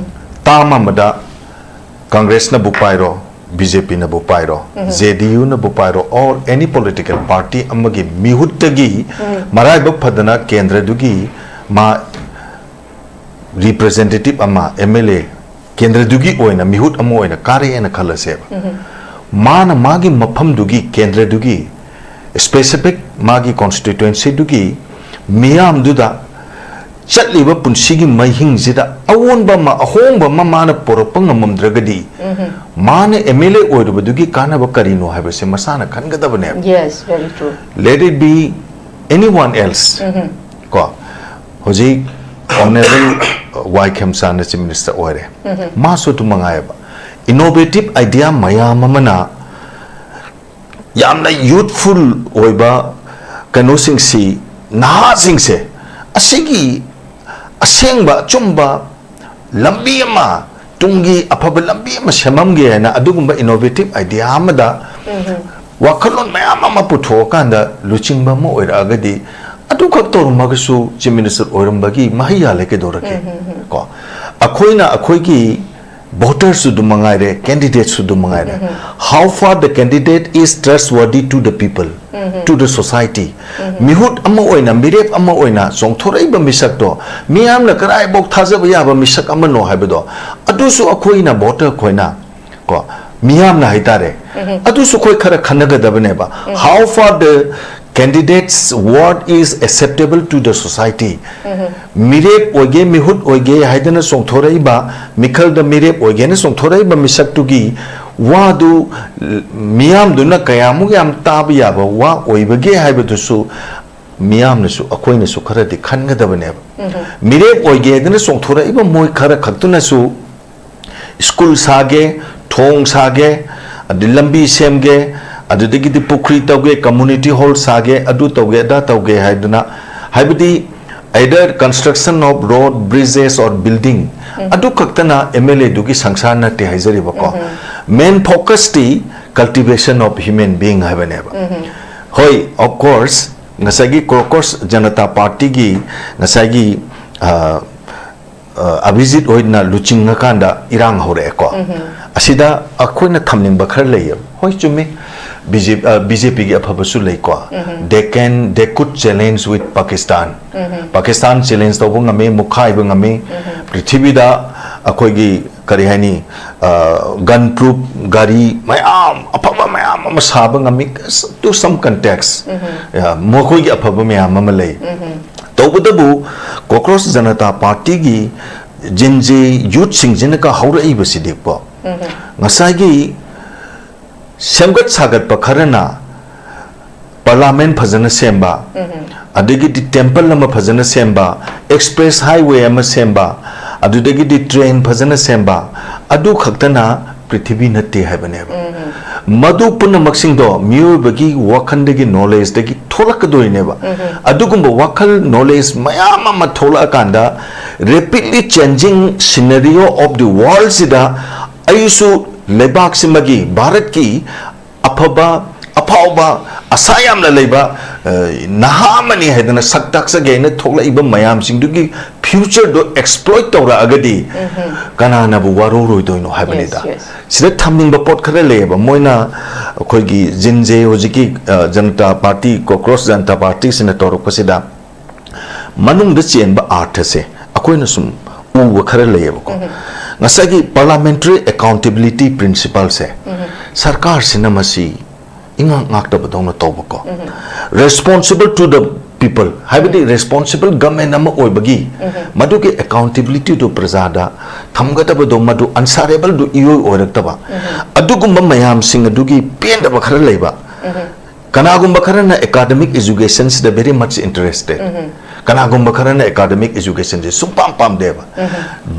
ꯇꯥꯝ ꯑꯃꯗ ꯀꯪꯒ꯭ꯔꯦꯁꯅꯕꯨ ꯄꯥꯏꯔꯣ, ꯕꯤ ꯖꯦ ꯄꯤꯅꯕꯨ ꯄꯥꯏꯔꯣ, ꯖꯦ ꯗꯤ ꯌꯨꯅꯕꯨ ꯄꯥꯏꯔꯣ, or any political party ꯑꯃꯒꯤ ꯃꯤꯍꯨꯠꯇꯒꯤ ꯃꯔꯥꯏꯕꯛ ꯐꯗꯅ ꯀꯦꯟꯗ꯭ꯔꯗꯨꯒꯤ ꯃꯥ representative ꯑꯃ, ꯑꯦꯝ ꯑꯦꯜ ꯑꯦ, ꯀꯦꯟꯗ꯭ꯔꯗꯨꯒꯤ ꯑꯣꯏꯅ ꯃꯤꯍꯨꯠ ꯑꯃ ꯑꯣꯏꯅ ꯀꯥꯔꯛꯑꯦꯅ ꯈꯜꯂꯁꯦꯕ꯫ ꯃꯥꯅ ꯃꯥꯒꯤ ꯃꯐꯝꯗꯨꯒꯤ, ꯀꯦꯟꯗ꯭ꯔꯗꯨꯒꯤ, specific ꯃꯥꯒꯤ constituencyꯗꯨꯒꯤ ꯃꯤꯌꯥꯝꯗꯨꯗ ꯆꯠꯂꯤꯕ ꯄꯨꯟꯁꯤꯒꯤ ꯃꯍꯤꯡꯁꯤꯗ ꯑꯑꯣꯟꯕ ꯑꯃ, ꯑꯍꯣꯡꯕ ꯑꯃ ꯃꯥꯅ ꯄꯨꯔꯛꯄ ꯉꯝꯃꯝꯗ꯭ꯔꯒꯗꯤ, ꯃꯥꯅ ꯑꯦꯝ ꯑꯦꯜ ꯑꯦ ꯑꯣꯏꯔꯨꯕꯗꯨꯒꯤ ꯀꯥꯟꯅꯕ ꯀꯔꯤꯅꯣ ꯍꯥꯏꯕꯁꯦ ꯃꯁꯥꯅ ꯈꯟꯒꯗꯕꯅꯦꯕ꯫ Yes, very true. Let it be anyone else. ꯀꯣ, ꯍꯧꯖꯤꯛ Honourable ꯋꯥꯏ ꯈꯦꯝꯆꯥꯟꯅ Chief Minister ꯑꯣꯏꯔꯦ꯫ ꯃꯥꯁꯨ ꯑꯗꯨꯝ ꯃꯉꯥꯏꯑꯕ꯫ Innovative idea ꯃꯌꯥꯝ ꯑꯃꯅ ꯌꯥꯝꯅ youthful ꯑꯣꯏꯕ ꯀꯩꯅꯣꯁꯤꯡꯁꯤ, ꯅꯍꯥꯁꯤꯡꯁꯦ ꯑꯁꯤꯒꯤ ꯑꯁꯦꯡꯕ ꯑꯆꯨꯝꯕ ꯂꯝꯕꯤ ꯑꯃ, ꯇꯨꯡꯒꯤ ꯑꯐꯕ ꯂꯝꯕꯤ ꯑꯃ ꯁꯦꯝꯃꯝꯒꯦ ꯍꯥꯏꯅ ꯑꯗꯨꯒꯨꯝꯕ innovative idea ꯑꯃꯗ ꯋꯥꯈꯜꯂꯣꯟ ꯃꯌꯥꯝ ꯑꯃ ꯄꯨꯊꯣꯛꯑꯀꯥꯟꯗ ꯂꯨꯆꯤꯡꯕ ꯑꯃ ꯑꯣꯏꯔꯛꯑꯒꯗꯤ, ꯑꯗꯨꯈꯛ ꯇꯧꯔꯝꯃꯒꯁꯨ Chief Minister ꯑꯣꯏꯔꯝꯕꯒꯤ ꯃꯍꯩ ꯌꯥꯜꯂꯦ ꯀꯩꯗꯧꯔꯒꯦ? ꯀꯣ, ꯑꯩꯈꯣꯏꯅ ꯑꯩꯈꯣꯏꯒꯤ voterꯁꯨ ꯑꯗꯨꯝ ꯃꯉꯥꯏꯔꯦ, candidateꯁꯨ ꯑꯗꯨꯝ ꯃꯉꯥꯏꯔꯦ, how far the candidate is trustworthy to the people, to the society. ꯃꯤꯍꯨꯠ ꯑꯃ ꯑꯣꯏꯅ, ꯃꯤꯔꯦꯞ ꯑꯃ ꯑꯣꯏꯅ ꯆꯣꯡꯊꯣꯔꯛꯏꯕ ꯃꯤꯁꯛꯇꯣ ꯃꯤꯌꯥꯝꯅ ꯀꯗꯥꯏꯐꯥꯎ ꯊꯥꯖꯕ ꯌꯥꯕ ꯃꯤꯁꯛ ꯑꯃꯅꯣ ꯍꯥꯏꯕꯗꯣ, ꯑꯗꯨꯁꯨ ꯑꯩꯈꯣꯏꯅ, voter ꯑꯩꯈꯣꯏꯅ, ꯀꯣ, ꯃꯤꯌꯥꯝꯅ ꯍꯥꯏꯇꯥꯔꯦ, ꯑꯗꯨꯁꯨ ꯑꯩꯈꯣꯏ ꯈꯔ ꯈꯟꯅꯒꯗꯕꯅꯦꯕ꯫ How far the candidate's word is acceptable to the society. ꯃꯤꯔꯦꯞ ꯑꯣꯏꯒꯦ, ꯃꯤꯍꯨꯠ ꯑꯣꯏꯒꯦ ꯍꯥꯏꯗꯅ ꯆꯣꯡꯊꯣꯔꯛꯏꯕ, ꯃꯤꯈꯜꯗ ꯃꯤꯔꯦꯞ ꯑꯣꯏꯒꯦꯅ ꯆꯣꯡꯊꯣꯔꯛꯏꯕ ꯃꯤꯁꯛꯇꯨꯒꯤ ꯋꯥꯗꯨ ꯃꯤꯌꯥꯝꯗꯨꯅ ꯀꯌꯥꯃꯨꯛ ꯌꯥꯝ ꯇꯥꯕ ꯌꯥꯕ ꯋꯥ ꯑꯣꯏꯕꯒꯦ ꯍꯥꯏꯕꯗꯨꯁꯨ ꯃꯤꯌꯥꯝꯅꯁꯨ, ꯑꯩꯈꯣꯏꯅꯁꯨ ꯈꯔꯗꯤ ꯈꯟꯒꯗꯕꯅꯦꯕ꯫ ꯃꯤꯔꯦꯞ ꯑꯣꯏꯒꯦ ꯍꯥꯏꯗꯅ ꯆꯣꯡꯊꯣꯔꯛꯏꯕ ꯃꯣꯏ ꯈꯔ ꯈꯛꯇꯨꯅꯁꯨ ꯁ꯭ꯀꯨꯜ ꯁꯥꯒꯦ, ꯊꯣꯡ ꯁꯥꯒꯦ, ꯑꯗꯩ ꯂꯝꯕꯤ ꯁꯦꯝꯒꯦ, ꯑꯗꯨꯗꯒꯤꯗꯤ ꯄꯨꯈ꯭ꯔꯤ ꯇꯧꯒꯦ, ꯀꯝꯃ꯭ꯌꯨꯅꯤꯇꯤ ꯍꯣꯜ ꯁꯥꯒꯦ, ꯑꯗꯨ ꯇꯧꯒꯦ, ꯑꯗꯥ ꯇꯧꯒꯦ ꯍꯥꯏꯗꯅ, ꯍꯥꯏꯕꯗꯤ either construction of road, bridges or building, ꯑꯗꯨ ꯈꯛꯇꯅ ꯑꯦꯝ ꯑꯦꯜ ꯑꯦꯗꯨꯒꯤ ꯁꯪꯁꯥꯔ ꯅꯠꯇꯦ ꯍꯥꯏꯖꯔꯤꯕꯀꯣ꯫ Main focus T cultivation of human being ꯍꯥꯏꯕꯅꯦꯕ꯫ ꯍꯣꯏ, of course, ꯉꯁꯥꯏꯒꯤ ꯀ꯭ꯔꯣꯀꯣꯁ ꯖꯅꯇꯥ ꯄꯥꯔꯇꯤꯒꯤ ꯉꯁꯥꯏꯒꯤ, ꯑ, ꯑ, ꯑꯚꯤꯖꯤꯠ ꯍꯣꯏꯅ ꯂꯨꯆꯤꯡꯉꯀꯥꯟꯗ ꯏꯔꯥꯡ ꯍꯧꯔꯛꯑꯦꯀꯣ꯫ ꯑꯁꯤꯗ ꯑꯩꯈꯣꯏꯅ ꯊꯝꯅꯤꯡꯕ ꯈꯔ ꯂꯩꯌꯦꯕ꯫ ꯍꯣꯏ, ꯆꯨꯝꯃꯤ, ꯕꯤ ꯖꯦ ꯄꯤ, ꯑ, ꯕꯤ ꯖꯦ ꯄꯤꯒꯤ ꯑꯐꯕꯁꯨ ꯂꯩꯀꯣ꯫ They can, they could challenge with Pakistan. Pakistan challenge ꯇꯧꯕ ꯉꯝꯃꯤ, ꯃꯨꯛꯈꯥꯏꯕ ꯉꯝꯃꯤ꯫ ꯄ꯭ꯔꯤꯊꯤꯕꯤꯗ ꯑꯩꯈꯣꯏꯒꯤ, ꯀꯔꯤ ꯍꯥꯏꯅꯤ, ꯒꯟ ꯄ꯭ꯔꯨꯐ ꯒꯥꯔꯤ ꯃꯌꯥꯝ, ꯑꯐꯕ ꯃꯌꯥꯝ ꯑꯃ ꯁꯥꯕ ꯉꯝꯃꯤ, to some context꯫ ꯃꯈꯣꯏꯒꯤ ꯑꯐꯕ ꯃꯌꯥꯝ ꯑꯃ ꯂꯩ꯫ ꯇꯧꯕꯇꯕꯨ ꯀꯣꯀ꯭ꯔꯣꯁ ꯖꯅꯇꯥ ꯄꯥꯔꯇꯤꯒꯤ ꯖꯤꯟꯖꯦ ꯌꯨꯠꯁꯤꯡꯁꯤꯅꯒ ꯍꯧꯔꯛꯏꯕꯁꯤꯗꯤꯀꯣ, ꯉꯁꯥꯏꯒꯤ ꯁꯦꯝꯒꯠ ꯁꯥꯒꯠꯄ ꯈꯔꯅ ꯄꯥꯔꯂꯥꯃꯦꯟ ꯐꯖꯅ ꯁꯦꯝꯕ, ꯑꯗꯒꯤꯗꯤ ꯇꯦꯝꯄꯜ ꯑꯃ ꯐꯖꯅ ꯁꯦꯝꯕ, ꯑꯦꯛꯁꯄ꯭ꯔꯦꯁ ꯍꯥꯏꯋꯦ ꯑꯃ ꯁꯦꯝꯕ, ꯑꯗꯨꯗꯒꯤꯗꯤ ꯇ꯭ꯔꯦꯟ ꯐꯖꯅ ꯁꯦꯝꯕ, ꯑꯗꯨ ꯈꯛꯇꯅ ꯄ꯭ꯔꯤꯊꯤꯕꯤ ꯅꯠꯇꯦ ꯍꯥꯏꯕꯅꯦꯕ꯫ ꯃꯗꯨ ꯄꯨꯝꯅꯃꯛꯁꯤꯡꯗꯣ ꯃꯤꯑꯣꯏꯕꯒꯤ ꯋꯥꯈꯜꯗꯒꯤ, ꯅꯣꯂꯦꯖꯇꯒꯤ ꯊꯣꯛꯂꯛꯀꯗꯣꯏꯅꯦꯕ꯫ ꯑꯗꯨꯒꯨꯝꯕ ꯋꯥꯈꯜ, ꯅꯣꯂꯦꯖ ꯃꯌꯥꯝ ꯑꯃ ꯊꯣꯛꯂꯛꯑꯀꯥꯟꯗ, rapidly changing scenario of the world ꯁꯤꯗ ꯑꯩꯁꯨ ꯂꯩꯕꯥꯛꯁꯤꯃꯒꯤ, ꯚꯥꯔꯠꯀꯤ ꯑꯐꯕ, ꯑꯐꯥꯎꯕ, ꯑꯁꯥ ꯌꯥꯝꯅ ꯂꯩꯕ, ꯑ, ꯅꯍꯥ ꯑꯃꯅꯤ ꯍꯥꯏꯗꯅ ꯁꯛ ꯇꯥꯛꯆꯒꯦ ꯍꯥꯏꯅ ꯊꯣꯛꯂꯛꯏꯕ ꯃꯌꯥꯝꯁꯤꯡꯗꯨꯒꯤ ꯐ꯭ꯌꯨꯆꯔꯗꯣ ꯑꯦꯛꯁꯄ꯭ꯂꯣꯏꯠ ꯇꯧꯔꯛꯑꯒꯗꯤ ꯀꯅꯥꯅꯕꯨ ꯋꯥꯔꯧꯔꯣꯏꯗꯣꯏꯅꯣ ꯍꯥꯏꯕꯅꯤꯗ꯫ Yes, yes. ꯁꯤꯗ ꯊꯝꯅꯤꯡꯕ ꯄꯣꯠ ꯈꯔ ꯂꯩꯌꯦꯕ꯫ ꯃꯣꯏꯅ ꯑꯩꯈꯣꯏꯒꯤ ꯖꯤꯟꯖꯦ ꯍꯧꯖꯤꯛꯀꯤ, ꯑ, ꯖꯅꯇꯥ ꯄꯥꯔꯇꯤ, ꯀꯣꯀ꯭ꯔꯣꯁ ꯖꯅꯇꯥ ꯄꯥꯔꯇꯤꯁꯤꯅ ꯇꯧꯔꯛꯄꯁꯤꯗ ꯃꯅꯨꯡꯗ ꯆꯦꯟꯕ ꯑꯥꯔꯊꯁꯦ ꯑꯩꯈꯣꯏꯅ ꯁꯨꯝ ꯎꯕ ꯈꯔ ꯂꯩꯌꯦꯕꯀꯣ꯫ ꯉꯁꯥꯏꯒꯤ parliamentary accountability principle ꯁꯦ ꯁꯔꯀꯥꯔꯁꯤꯅ ꯃꯁꯤ ꯏꯉꯥꯛ ꯉꯥꯛꯇꯕꯗꯧꯅ ꯇꯧꯕꯀꯣ꯫ Responsible to the people, ꯍꯥꯏꯕꯗꯤ responsible government ꯑꯃ ꯑꯣꯏꯕꯒꯤ ꯃꯗꯨꯒꯤ accountability ꯗꯨ ꯄ꯭ꯔꯖꯥꯗ ꯊꯝꯒꯗꯕꯗꯣ ꯃꯗꯨ answerable ꯗꯨ ꯏꯑꯣꯏ ꯑꯣꯏꯔꯛꯇꯕ꯫ ꯑꯗꯨꯒꯨꯝꯕ ꯃꯌꯥꯝꯁꯤꯡ ꯑꯗꯨꯒꯤ ꯄꯦꯟꯗꯕ ꯈꯔ ꯂꯩꯕ꯫ ꯀꯅꯥꯒꯨꯝꯕ ꯈꯔꯅ academic education ꯁꯤꯗ very much interested, ꯀꯅꯥꯒꯨꯝꯕ ꯈꯔꯅ academic education ꯁꯦ ꯁꯨꯡꯄꯥꯝ ꯄꯥꯝꯗꯦꯕ꯫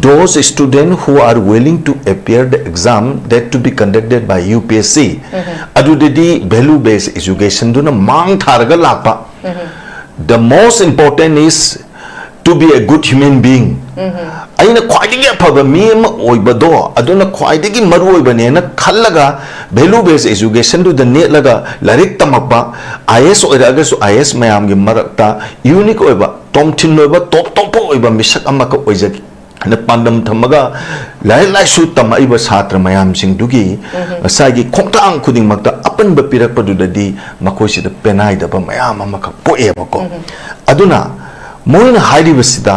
Those student who are willing to appear the exam that to be conducted by U P S C, ꯑꯗꯨꯗꯗꯤ value based education ꯗꯨꯅ ꯃꯥꯡ ꯊꯥꯔꯒ ꯂꯥꯛꯄ꯫ The most important is to be a good human being. ꯑꯩꯅ ꯈ꯭ꯋꯥꯏꯗꯒꯤ ꯑꯐꯕ ꯃꯤ ꯑꯃ ꯑꯣꯏꯕꯗꯣ ꯑꯗꯨꯅ ꯈ꯭ꯋꯥꯏꯗꯒꯤ ꯃꯔꯨ ꯑꯣꯏꯕꯅꯦꯅ ꯈꯜꯂꯒ value based education ꯗꯨꯗ ꯅꯦꯠꯂꯒ ꯂꯥꯏꯔꯤꯛ ꯇꯝꯃꯛꯄ, I A S ꯑꯣꯏꯔꯛꯑꯒꯁꯨ I A S ꯃꯌꯥꯝꯒꯤ ꯃꯔꯛꯇ unique ꯑꯣꯏꯕ, ꯇꯣꯝꯊꯤꯟ ꯑꯣꯏꯕ, top top ꯑꯣꯏꯕ ꯃꯤꯁꯛ ꯑꯃꯈꯛ ꯑꯣꯏꯖꯒꯦꯅ ꯄꯥꯟꯗꯝ ꯊꯝꯃꯒ ꯂꯥꯏꯔꯤꯛ ꯂꯥꯏꯁꯨ ꯇꯝꯃꯛꯏꯕ ꯁꯥꯇ꯭ꯔ ꯃꯌꯥꯝꯁꯤꯡꯗꯨꯒꯤ ꯉꯁꯥꯏꯒꯤ ꯈꯣꯡꯊꯥꯡ ꯈꯨꯗꯤꯡꯃꯛꯇ ꯑꯄꯟꯕ ꯄꯤꯔꯛꯄꯗꯨꯗꯗꯤ ꯃꯈꯣꯏꯁꯤꯗ ꯄꯦꯅꯥꯏꯗꯕ ꯃꯌꯥꯝ ꯑꯃꯈꯛ ꯄꯣꯛꯑꯦꯕꯀꯣ꯫ ꯑꯗꯨꯅ ꯃꯣꯏꯅ ꯍꯥꯏꯔꯤꯕꯁꯤꯗ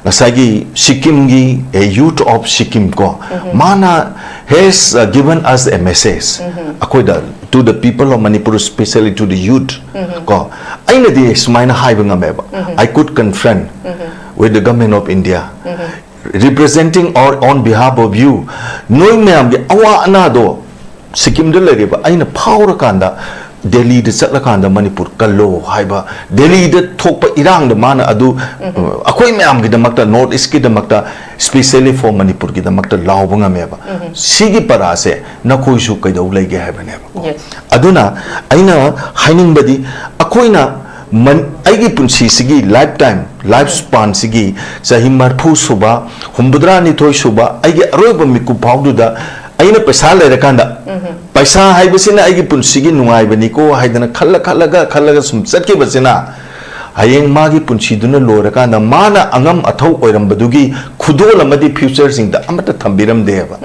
ꯉꯁꯥꯏꯒꯤ ꯁꯤꯛꯀꯤꯝꯒꯤ, a youth of Sikkim ꯀꯣ, ꯃꯥꯅ has, uh, given us a message, ꯑꯩꯈꯣꯏꯗ, to the people of Manipur, especially to the youth ꯀꯣ, ꯑꯩꯅꯗꯤ ꯁꯨꯃꯥꯏꯅ ꯍꯥꯏꯕ ꯉꯝꯃꯦꯕ, I could confront with the government of India, representing or on behalf of you, ꯅꯣꯏ ꯃꯌꯥꯝꯒꯤ ꯑꯋꯥ ꯑꯅꯥꯗꯣ ꯁꯤꯛꯀꯤꯝꯗ ꯂꯩꯔꯤꯕ ꯑꯩꯅ ꯐꯥꯎꯔꯀꯥꯟꯗ ꯗꯦꯜꯂꯤꯗ ꯆꯠꯂꯀꯥꯟꯗ ꯃꯅꯤꯄꯨꯔ ꯀꯜꯂꯣ ꯍꯥꯏꯕ, ꯗꯦꯜꯂꯤꯗ ꯊꯣꯛꯄ ꯏꯔꯥꯡꯗ ꯃꯥꯅ ꯑꯗꯨ, ꯑꯩꯈꯣꯏ ꯃꯌꯥꯝꯒꯤꯗꯃꯛꯇ, North East ꯀꯤꯗꯃꯛꯇ, specially for ꯃꯅꯤꯄꯨꯔꯒꯤꯗꯃꯛꯇ ꯂꯥꯎꯕ ꯉꯝꯃꯦꯕ꯫ ꯁꯤꯒꯤ ꯄꯔꯥꯁꯦ ꯅꯈꯣꯏꯁꯨ ꯀꯩꯗꯧ ꯂꯩꯒꯦ ꯍꯥꯏꯕꯅꯦꯕ꯫ Yes. ꯑꯗꯨꯅ ꯑꯩꯅ ꯍꯥꯏꯅꯤꯡꯕꯗꯤ ꯑꯩꯈꯣꯏꯅ ꯃꯟ-, ꯑꯩꯒꯤ ꯄꯨꯟꯁꯤꯁꯤꯒꯤ lifetime, life span ꯁꯤꯒꯤ ꯆꯍꯤ ꯃꯔꯤꯐꯨ ꯁꯨꯕ, ꯍꯨꯝꯐꯨꯇꯔꯥ ꯅꯤꯊꯣꯏ ꯁꯨꯕ, ꯑꯩꯒꯤ ꯑꯔꯣꯏꯕ ꯃꯤꯀꯨꯞ ꯐꯥꯎꯗꯨꯗ ꯑꯩꯅ ꯄꯩꯁꯥ ꯂꯩꯔꯀꯥꯟꯗ, ꯄꯩꯁꯥ ꯍꯥꯏꯕꯁꯤꯅ ꯑꯩꯒꯤ ꯄꯨꯟꯁꯤꯒꯤ ꯅꯨꯡꯉꯥꯏꯕꯅꯤꯀꯣ ꯍꯥꯏꯗꯅ ꯈꯜꯂ ꯈꯜꯂꯒ ꯈꯜꯂꯒ ꯁꯨꯝ ꯆꯠꯈꯤꯕꯁꯤꯅ ꯍꯌꯦꯡ ꯃꯥꯒꯤ ꯄꯨꯟꯁꯤꯗꯨꯅ ꯂꯣꯏꯔꯀꯥꯟꯗ ꯃꯥꯅ ꯑꯉꯝ ꯑꯊꯧ ꯑꯣꯏꯔꯝꯕꯗꯨꯒꯤ ꯈꯨꯗꯣꯜ ꯑꯃꯗꯤ future ꯁꯤꯡꯗ ꯑꯃꯠꯇ ꯊꯝꯕꯤꯔꯝꯗꯦꯕ꯫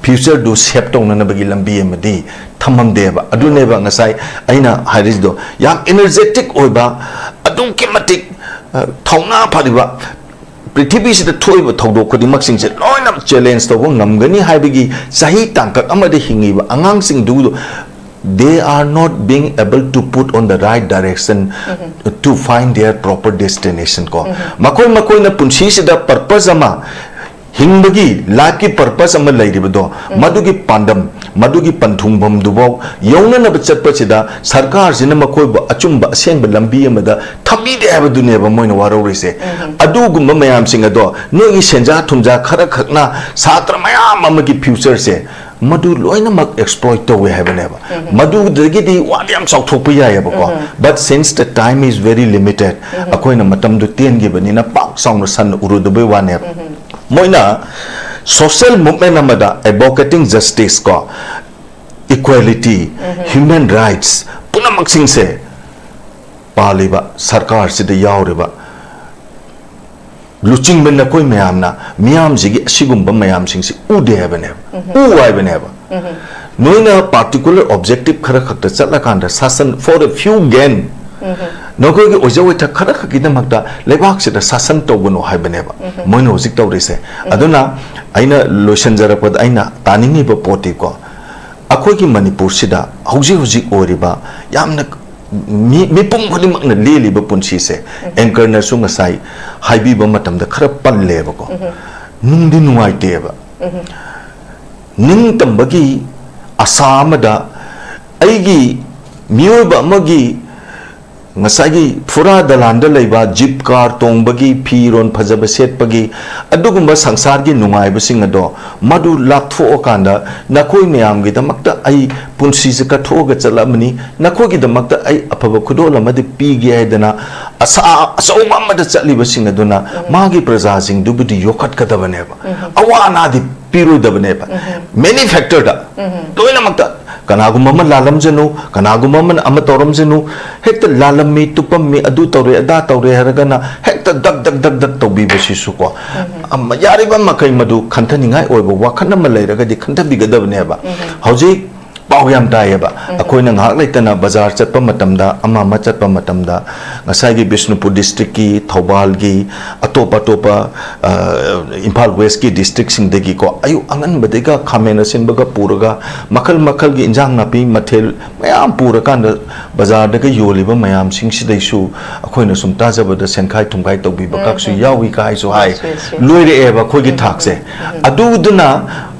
Future ꯗꯨ save ꯇꯧꯅꯅꯕꯒꯤ ꯂꯝꯕꯤ ꯑꯃꯗꯤ ꯊꯝꯃꯝꯗꯦꯕ꯫ ꯑꯗꯨꯅꯦꯕ ꯉꯁꯥꯏ ꯑꯩꯅ ꯍꯥꯏꯔꯤꯁꯤꯗꯣ, ꯌꯥꯝ energetic ꯑꯣꯏꯕ, ꯑꯗꯨꯛꯀꯤ ꯃꯇꯤꯛ, ꯑ, ꯊꯧꯅꯥ ꯐꯔꯤꯕ, ꯄ꯭ꯔꯤꯊꯤꯕꯤꯁꯤꯗ ꯊꯣꯛꯏꯕ ꯊꯧꯗꯣꯛ ꯈꯨꯗꯤꯡꯃꯛꯁꯤꯡꯁꯦ ꯂꯣꯏꯅ challenge ꯇꯧꯕ ꯉꯝꯒꯅꯤ ꯍꯥꯏꯕꯒꯤ ꯆꯍꯤ ꯇꯥꯡꯀꯛ ꯑꯃꯗ ꯍꯤꯡꯉꯤꯕ ꯑꯉꯥꯡꯁꯤꯡꯗꯨ, they are not being able to put on the right direction to find their proper destination ꯀꯣ꯫ ꯃꯈꯣꯏ ꯃꯈꯣꯏꯅ ꯄꯨꯟꯁꯤꯁꯤꯗ purpose ꯑꯃ, ꯍꯤꯡꯕꯒꯤ ꯂꯥꯏꯐꯀꯤ ꯄꯔꯄꯁ ꯑꯃ ꯂꯩꯔꯤꯕꯗꯣ, ꯃꯗꯨꯒꯤ ꯄꯥꯟꯗꯝ, ꯃꯗꯨꯒꯤ ꯄꯟꯊꯨꯡꯐꯝꯗꯨꯐꯥꯎ ꯌꯧꯅꯅꯕ ꯆꯠꯄꯁꯤꯗ ꯁꯔꯀꯥꯔꯁꯤꯅ ꯃꯈꯣꯏꯕꯨ ꯑꯆꯨꯝꯕ ꯑꯁꯦꯡꯕ ꯂꯝꯕꯤ ꯑꯃꯗ ꯊꯝꯕꯤꯗꯦ ꯍꯥꯏꯕꯗꯨꯅꯦꯕ ꯃꯣꯏꯅ ꯋꯥꯔꯧꯔꯤꯁꯦ꯫ ꯑꯗꯨꯒꯨꯝꯕ ꯃꯌꯥꯝꯁꯤꯡ ꯑꯗꯣ ꯅꯣꯏꯒꯤ ꯁꯦꯟꯖꯥ ꯊꯨꯝꯖꯥ ꯈꯔ ꯈꯛꯅ ꯁꯥꯇ꯭ꯔ ꯃꯌꯥꯝ ꯑꯃꯒꯤ ꯐ꯭ꯌꯨꯆꯔꯁꯦ ꯃꯗꯨ ꯂꯣꯏꯅꯃꯛ ꯑꯦꯛꯁꯄ꯭ꯂꯣꯏꯠ ꯇꯧꯋꯦ ꯍꯥꯏꯕꯅꯦꯕ꯫ ꯃꯗꯨꯗꯒꯤꯗꯤ ꯋꯥꯗꯤ ꯌꯥꯝ ꯆꯥꯎꯊꯣꯛꯄ ꯌꯥꯏꯑꯕꯀꯣ, but since the time is very limited, ꯑꯩꯈꯣꯏꯅ ꯃꯇꯝꯗꯨ ꯇꯦꯟꯈꯤꯕꯅꯤꯅ ꯄꯥꯛ ꯆꯥꯎꯅ ꯁꯟꯅ ꯎꯔꯨꯗꯕꯩ ꯋꯥꯅꯦꯕ꯫ ꯃꯣꯏꯅ ꯁꯣꯁꯤꯌꯦꯜ ꯃꯨꯚꯃꯦꯟ ꯑꯃꯗ ꯑꯦꯗꯚꯣꯀꯦꯇꯤꯡ ꯖꯁꯇꯤꯁ ꯀꯣ, ꯏꯀ꯭ꯋꯦꯂꯤꯇꯤ, ꯍ꯭ꯌꯨꯃꯦꯟ ꯔꯥꯏꯠꯁ ꯄꯨꯝꯅꯃꯛꯁꯤꯡꯁꯦ ꯄꯥꯜꯂꯤꯕ ꯁꯔꯀꯥꯔꯁꯤꯗ ꯌꯥꯎꯔꯤꯕ ꯂꯨꯆꯤꯡꯕ ꯅꯈꯣꯏ ꯃꯌꯥꯝꯅ ꯃꯤꯌꯥꯝꯁꯤꯒꯤ ꯑꯁꯤꯒꯨꯝꯕ ꯃꯌꯥꯝꯁꯤꯡꯁꯤ ꯎꯗꯦ ꯍꯥꯏꯕꯅꯦꯕ, ꯎ ꯍꯥꯏꯕꯅꯦꯕ꯫ ꯅꯣꯏꯅ ꯄꯥꯔꯇꯤꯀꯨꯂꯔ ꯑꯣꯕꯖꯦꯛꯇꯤꯚ ꯈꯔ ꯈꯛꯇ ꯆꯠꯂꯀꯥꯟꯗ ꯁꯥꯁꯟ, for a few gain, ꯅꯈꯣꯏꯒꯤ ꯑꯣꯏꯖ ꯑꯣꯏꯊꯛ ꯈꯔ ꯈꯛꯀꯤꯗꯃꯛꯇ ꯂꯩꯕꯥꯛꯁꯤꯗ ꯁꯥꯁꯟ ꯇꯧꯒꯅꯨ ꯍꯥꯏꯕꯅꯦꯕ ꯃꯣꯏꯅ ꯍꯧꯖꯤꯛ ꯇꯧꯔꯤꯁꯦ꯫ ꯑꯗꯨꯅ ꯑꯩꯅ ꯂꯣꯏꯁꯤꯟꯖꯔꯛꯄꯗ ꯑꯩꯅ ꯇꯥꯅꯤꯡꯉꯤꯕ ꯄꯣꯠꯇꯤꯀꯣ, ꯑꯩꯈꯣꯏꯒꯤ ꯃꯅꯤꯄꯨꯔꯁꯤꯗ ꯍꯧꯖꯤꯛ ꯍꯧꯖꯤꯛ ꯑꯣꯏꯔꯤꯕ ꯌꯥꯝꯅ ꯃꯤ, ꯃꯤꯄꯨꯝ ꯈꯨꯗꯤꯡꯃꯛꯅ ꯂꯦꯜꯂꯤꯕ ꯄꯨꯟꯁꯤꯁꯦ, ꯑꯦꯡꯀꯔꯅꯁꯨ ꯉꯁꯥꯏ ꯍꯥꯏꯕꯤꯕ ꯃꯇꯝꯗ ꯈꯔ ꯄꯜꯂꯦꯕꯀꯣ, ꯅꯨꯡꯗꯤ ꯅꯨꯡꯉꯥꯏꯇꯦꯕ꯫ ꯅꯤꯡꯇꯝꯕꯒꯤ ꯑꯁꯥ ꯑꯃꯗ ꯑꯩꯒꯤ ꯃꯤꯑꯣꯏꯕ ꯑꯃꯒꯤ ꯉꯁꯥꯏꯒꯤ ꯐꯨꯔꯥ ꯗꯂꯥꯟꯗ ꯂꯩꯕ ꯖꯤꯞ ꯀꯥꯔ ꯇꯣꯡꯕꯒꯤ, ꯐꯤꯔꯣꯟ ꯐꯖꯕ ꯁꯦꯠꯄꯒꯤ, ꯑꯗꯨꯒꯨꯝꯕ ꯁꯪꯁꯥꯔꯒꯤ ꯅꯨꯡꯉꯥꯏꯕꯁꯤꯡ ꯑꯗꯣ ꯃꯗꯨ ꯂꯥꯞꯊꯣꯛꯑꯀꯥꯟꯗ ꯅꯈꯣꯏ ꯃꯌꯥꯝꯒꯤꯗꯃꯛꯇ ꯑꯩ ꯄꯨꯟꯁꯤꯁꯦ ꯀꯠꯊꯣꯛꯑꯒ ꯆꯠꯂꯕꯅꯤ, ꯅꯈꯣꯏꯒꯤꯗꯃꯛꯇ ꯑꯩ ꯑꯐꯕ ꯈꯨꯗꯣꯜ ꯑꯃꯗꯤ ꯄꯤꯒꯦ ꯍꯥꯏꯗꯅ ꯑꯁꯥ ꯑꯆꯧꯕ ꯑꯃꯗ ꯆꯠꯂꯤꯕꯁꯤꯡ ꯑꯗꯨꯅ ꯃꯥꯒꯤ ꯄ꯭ꯔꯖꯥꯁꯤꯡꯗꯨꯕꯨꯗꯤ ꯌꯣꯛꯈꯠꯀꯗꯕꯅꯦꯕ, ꯑꯋꯥ ꯑꯅꯥꯗꯤ ꯄꯤꯔꯣꯏꯗꯕꯅꯦꯕ꯫ ꯃꯦꯅꯤ ꯐꯦꯛꯇꯔꯗ ꯂꯣꯏꯅꯃꯛꯇ ꯀꯅꯥꯒꯨꯝꯕ ꯑꯃ ꯂꯥꯜꯂꯝꯖꯅꯨ, ꯀꯅꯥꯒꯨꯝꯕ ꯑꯃꯅ ꯑꯃ ꯇꯧꯔꯝꯖꯅꯨ, ꯍꯦꯛꯇ ꯂꯥꯜꯂꯝꯃꯤ, ꯇꯨꯞꯄꯝꯃꯤ, ꯑꯗꯨ ꯇꯧꯔꯦ, ꯑꯗꯥ ꯇꯧꯔꯦ ꯍꯥꯏꯔꯒꯅ ꯍꯦꯛꯇ ꯗꯛ ꯗꯛ ꯗꯛ ꯗꯛ ꯇꯧꯕꯤꯕꯁꯤꯁꯨꯀꯣ, ꯑꯃ ꯌꯥꯔꯤꯕ ꯃꯈꯩ ꯃꯗꯨ ꯈꯟꯊꯅꯤꯡꯉꯥꯏ ꯑꯣꯏꯕ ꯋꯥꯈꯜ ꯑꯃ ꯂꯩꯔꯒꯗꯤ ꯈꯟꯊꯕꯤꯒꯗꯕꯅꯦꯕ꯫ ꯍꯧꯖꯤꯛ ꯄꯥꯎ ꯌꯥꯝ ꯇꯥꯏꯌꯦꯕ, ꯑꯩꯈꯣꯏꯅ ꯉꯥꯏꯍꯥꯛ ꯂꯩꯇꯅ ꯕꯖꯥꯔ ꯆꯠꯄ ꯃꯇꯝꯗ, ꯑꯃ ꯑꯃ ꯆꯠꯄ ꯃꯇꯝꯗ, ꯉꯁꯥꯏꯒꯤ ꯕꯤꯁꯅꯨꯄꯨꯔ district ꯀꯤ, ꯊꯧꯕꯥꯜꯒꯤ, ꯑꯇꯣꯞ ꯑꯇꯣꯞꯄ, ꯑ, ꯏꯝꯐꯥꯜ West ꯀꯤ district ꯁꯤꯡꯗꯒꯤꯀꯣ, ꯑꯌꯨꯛ ꯑꯉꯟꯕꯗꯒꯤꯒ ꯈꯥꯃꯦꯟ ꯑꯁꯤꯟꯕꯒ ꯄꯨꯔꯒ, ꯃꯈꯜ ꯃꯈꯜꯒꯤ ꯏꯟꯖꯥꯡ ꯅꯥꯄꯤ ꯃꯊꯦꯜ ꯃꯌꯥꯝ ꯄꯨꯔꯀꯥꯟꯗ ꯕꯖꯥꯔꯗꯒ ꯌꯣꯜꯂꯤꯕ ꯃꯌꯥꯝꯁꯤꯡꯁꯤꯗꯩꯁꯨ ꯑꯩꯈꯣꯏꯅ ꯁꯨꯝ ꯇꯥꯖꯕꯗ ꯁꯦꯟꯈꯥꯏ ꯊꯨꯝꯈꯥꯏ ꯇꯧꯕꯤꯕ ꯎꯝ, ꯈꯛꯁꯨ ꯎꯝ, ꯌꯥꯎꯏ ꯎꯝ꯫ ꯀꯥꯏꯁꯨ ꯍꯥꯏ꯫ Yes, yes, yes. ꯂꯣꯏꯔꯛꯑꯦꯕ ꯑꯩꯈꯣꯏꯒꯤ ꯎꯝ, ꯎꯝ, ꯊꯥꯛꯁꯦ꯫ ꯎꯝ, ꯎꯝ꯫ ꯑꯗꯨꯗꯨꯅ